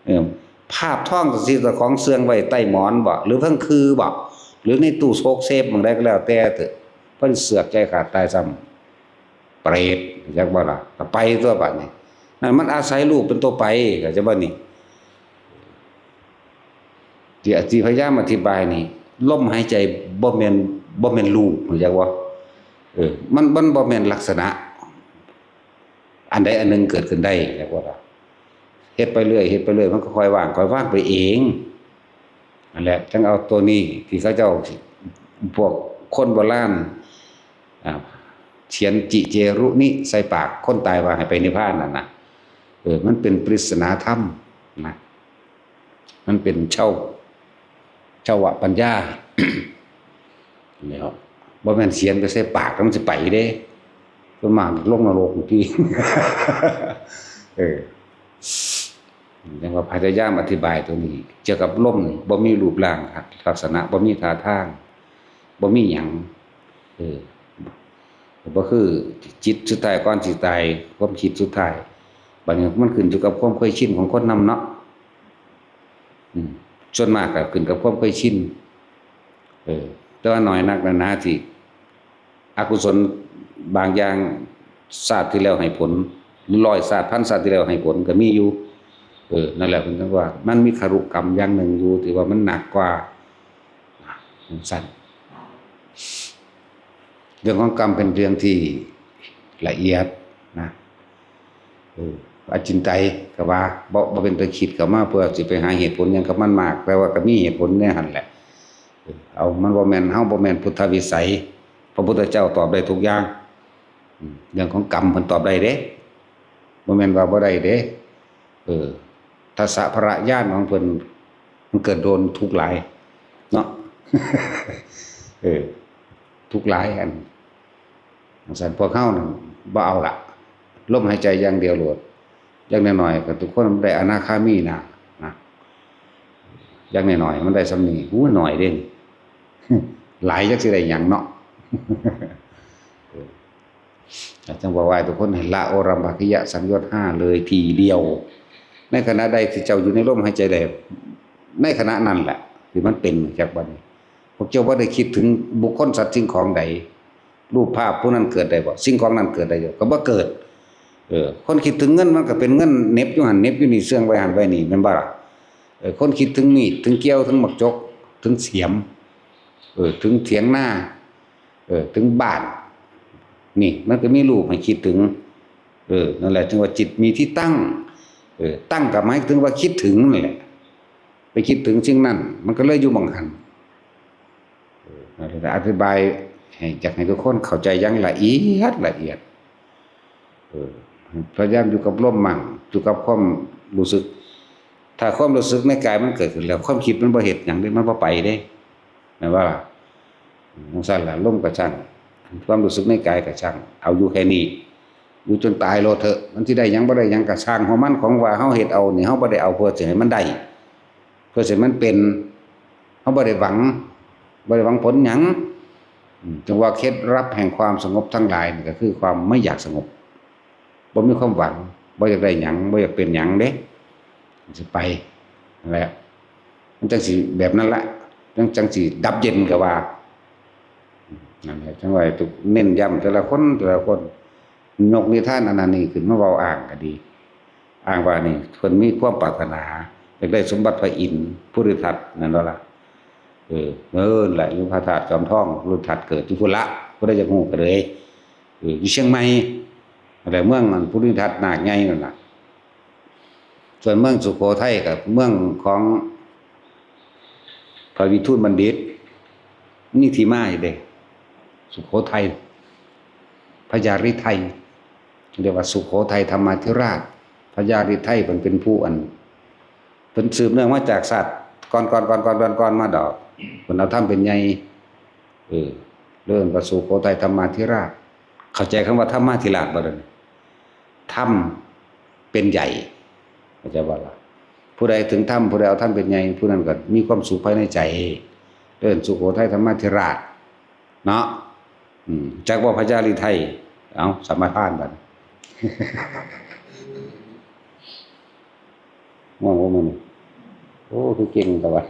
เออ ภาพทองจังซี่ เจ้าของเสื่องไว้ใต้หมอนบ่ หรือเทิงคือบ่ หรือในตู้โซกเซฟหม่องใดก็แล้วแต่เถอะ เพิ่นเสือกใจขาดตายซ้ำ เปรต จักบ่ล่ะ ก็ไปตัวบัดนี้ นั่นมันอาศัยรูปเป็นตัวไป เข้าใจบ่นี่ ที่ ที่พยายามอธิบายนี่ ลมหายใจบ่แม่น บ่แม่นรูป เข้าใจบ่ เออ มัน มันบ่แม่นลักษณะ อันใดอันหนึ่งเกิดขึ้นได้ เข้าใจบ่ล่ะ เฮ็ดไปเรื่อย เฮ็ดไปเรื่อย มันก็ค่อยว่าง ค่อยว่างไปเอง นั่นแหละ จังเอาตัวนี้ที่เขาเจ้า พวกคนโบราณ อ่า เขียนจิเจรุนิ ใส่ปากคนตายว่าให้ไปนิพพานนั่นนะ เออ มันเป็นปริศนาธรรมนะ มันเป็นเชาว เชาวปัญญา แล้วบ่แม่นเขียนไปใส่ปากแล้วมันสิไปเด้ ส่วนมากลงนรกอยู่ที่ เออ จังว่าพยายามอธิบายตัวนี้ เกี่ยวกับลมนี่ บ่มีรูปร่างลักษณะ บ่มีท่าทาง บ่มีหยัง เออ บ่คือจิตสุดท้ายก่อนสิตาย ความคิดสุดท้าย บัดนี้มันขึ้นอยู่กับความเคยชินของคนนำเนาะ อืม ส่วนมากก็ขึ้นกับความเคยชิน เออ แต่ว่าน้อยนักนะนะที่ อกุศลบางอย่างชาติที่แล้วให้ผล ร้อยชาติพันชาติที่แล้วให้ผลก็มีอยู่ เออ นั่นแหละเพิ่นจั่งว่า มันมีคารุกรรมอย่างหนึ่งอยู่ที่ว่ามันหนักกว่า จั่งซั้น เรื่องของกรรมเป็นเรื่องที่ละเอียดนะ เออ อจินไตยก็ว่า บ่ บ่เป็นตาคิดเข้ามาเพื่อสิไปหาเหตุผลหยังกับมันมาก แต่ว่าก็มีเหตุผลในหั่นแหละ เออ เอา มันบ่แม่น เฮาบ่แม่นพุทธวิสัย พระพุทธเจ้าตอบได้ทุกอย่าง อืม เรื่องของกรรมเพิ่นตอบได้เด้ บ่แม่นว่าบ่ได้เด้ เออ ทัสสะพระญาณของเพิ่น มันเกิดโดนทุกข์หลาย เนาะ เออ ทุกข์หลายอัน จั่งซั้นพวกเฮานั่นบ่เอาละ ลมหายใจอย่างเดียวโลด อย่างน้อยๆ ก็ทุกคนได้อนาคามีนะ นะ อย่างน้อยๆ มันได้ส่ำนี้ อู้ น้อยเด้ หลายจักสิได้หยังเนาะ เออ จั่งบอกว่าทุกคนให้ละโอรัมภคิยสังโยชน์ห้าเลยทีเดียว ในขณะใดที่เจ้าอยู่ในลมหายใจใด ในขณะนั้นแหละ ที่มันเป็น จักบัดนี้ พวกเจ้าบ่ได้คิดถึงบุคคลสัตว์สิ่งของใด รูปภาพผู้นั้นเกิดได้บ่ สิ่งของนั้นเกิดได้บ่ ก็บ่เกิด เออ คนคิดถึงเงินมันก็เป็นเงินเหน็บอยู่หั่นเหน็บอยู่นี่ เสื่องไว้หั่นไว้นี่ แม่นบ่ล่ะ เออ คนคิดถึงมีด ถึงเกี้ยว ถึงหมากจก ถึงเสียม เออ ถึงเถียงนา เออ ถึงบ้าน นี่มันก็มีรูปให้คิดถึง เออ นั่นแหละจึงว่าจิตมีที่ตั้ง เออ ตั้งก็หมายถึงว่าคิดถึงนั่นแหละ ไปคิดถึงสิ่งนั้น มันก็เลยอยู่หม่องหั่น เออ นั่นแหละอธิบายให้ อยากให้ทุกคนเข้าใจอย่างละเอียดละเอียด เออ พยายามอยู่กับลมมั่ง อยู่กับความรู้สึก ถ้าความรู้สึกในกายมันเกิดขึ้นแล้ว ความคิดมันบ่เฮ็ดหยังเด้ มันบ่ไปเด้ แม่นบ่ล่ะ จั่งซั้นล่ะ ลมก็ช่าง ความรู้สึกในกายก็ช่าง เอาอยู่แค่นี้ อยู่จนตายโลดเถอะ มันสิได้หยังบ่ได้หยังก็ช่างหัวมัน ของว่าเฮาเฮ็ดเอานี่ เฮาบ่ได้เอาเพื่อสิให้มันได้ ราะฉะนั้นมันเป็น เฮาบ่ได้หวัง บ่ได้หวังผลหยัง อืม จึงว่าเคล็ดลับแห่งความสงบทั้งหลายนี่ก็คือความไม่อยากสงบ บ่มีความหวัง บ่อยากได้หยัง บ่อยากเป็นหยังเด้ สิไป นั่นแหละ มันจั่งสิแบบนั้นละ จั่ง จั่งสิดับเย็นก็ว่า นั่นแหละ จั่งว่าให้เน้นย้ำแต่ละคน แต่ละคน ยกนิทานอันนั้นนี่ขึ้นมาเว้าอ้างก็ดี อ้างว่านี่เพิ่นมีความปรารถนา อยากได้สมบัติพระอินทร์ภูริทัตย์นั่นแล้วล่ะ เออ เออ นั่นแหละ อยู่พระธาตุจอมทอง ภูริทัตย์เกิดอยู่พุ้นละ ผู้ใดอยากฮู้ก็เลย เออ อยู่เชียงใหม่ นั่นแหละ เมืองอันภูริทัตย์นาคใหญ่นั่นล่ะ ส่วนเมืองสุโขทัยก็เมืองของพระวิทูลบัณฑิต นี่ที่มาอยู่เด้ สุโขทัย พญาฤทัย เรียกว่าสุโขทัยธรรมาธิราช พญาฤทัยเพิ่นเป็นผู้อัน เพิ่นสืบเนื่องมาจากชาติก่อนๆๆๆๆมาดอก เพิ่นเอาธรรมเป็นใหญ่ เออ เอิ้นว่าสุโขทัยธรรมาธิราช เข้าใจคำว่าธรรมาธิราชบ่เด้อ ธรรมเป็นใหญ่ เข้าใจบ่ล่ะ ผู้ใดถึงธรรม ผู้ใดเอาธรรมเป็นใหญ่ ผู้นั้นก็มีความสุขภายในใจ เอิ้นสุโขทัยธรรมาธิราช เนาะ อืม จักบ่พญาฤทัย เอ้า สมาทานบัดนี้ ง่วงบ่มื้อนี้ โอ้ คือเก่งแต่ว่า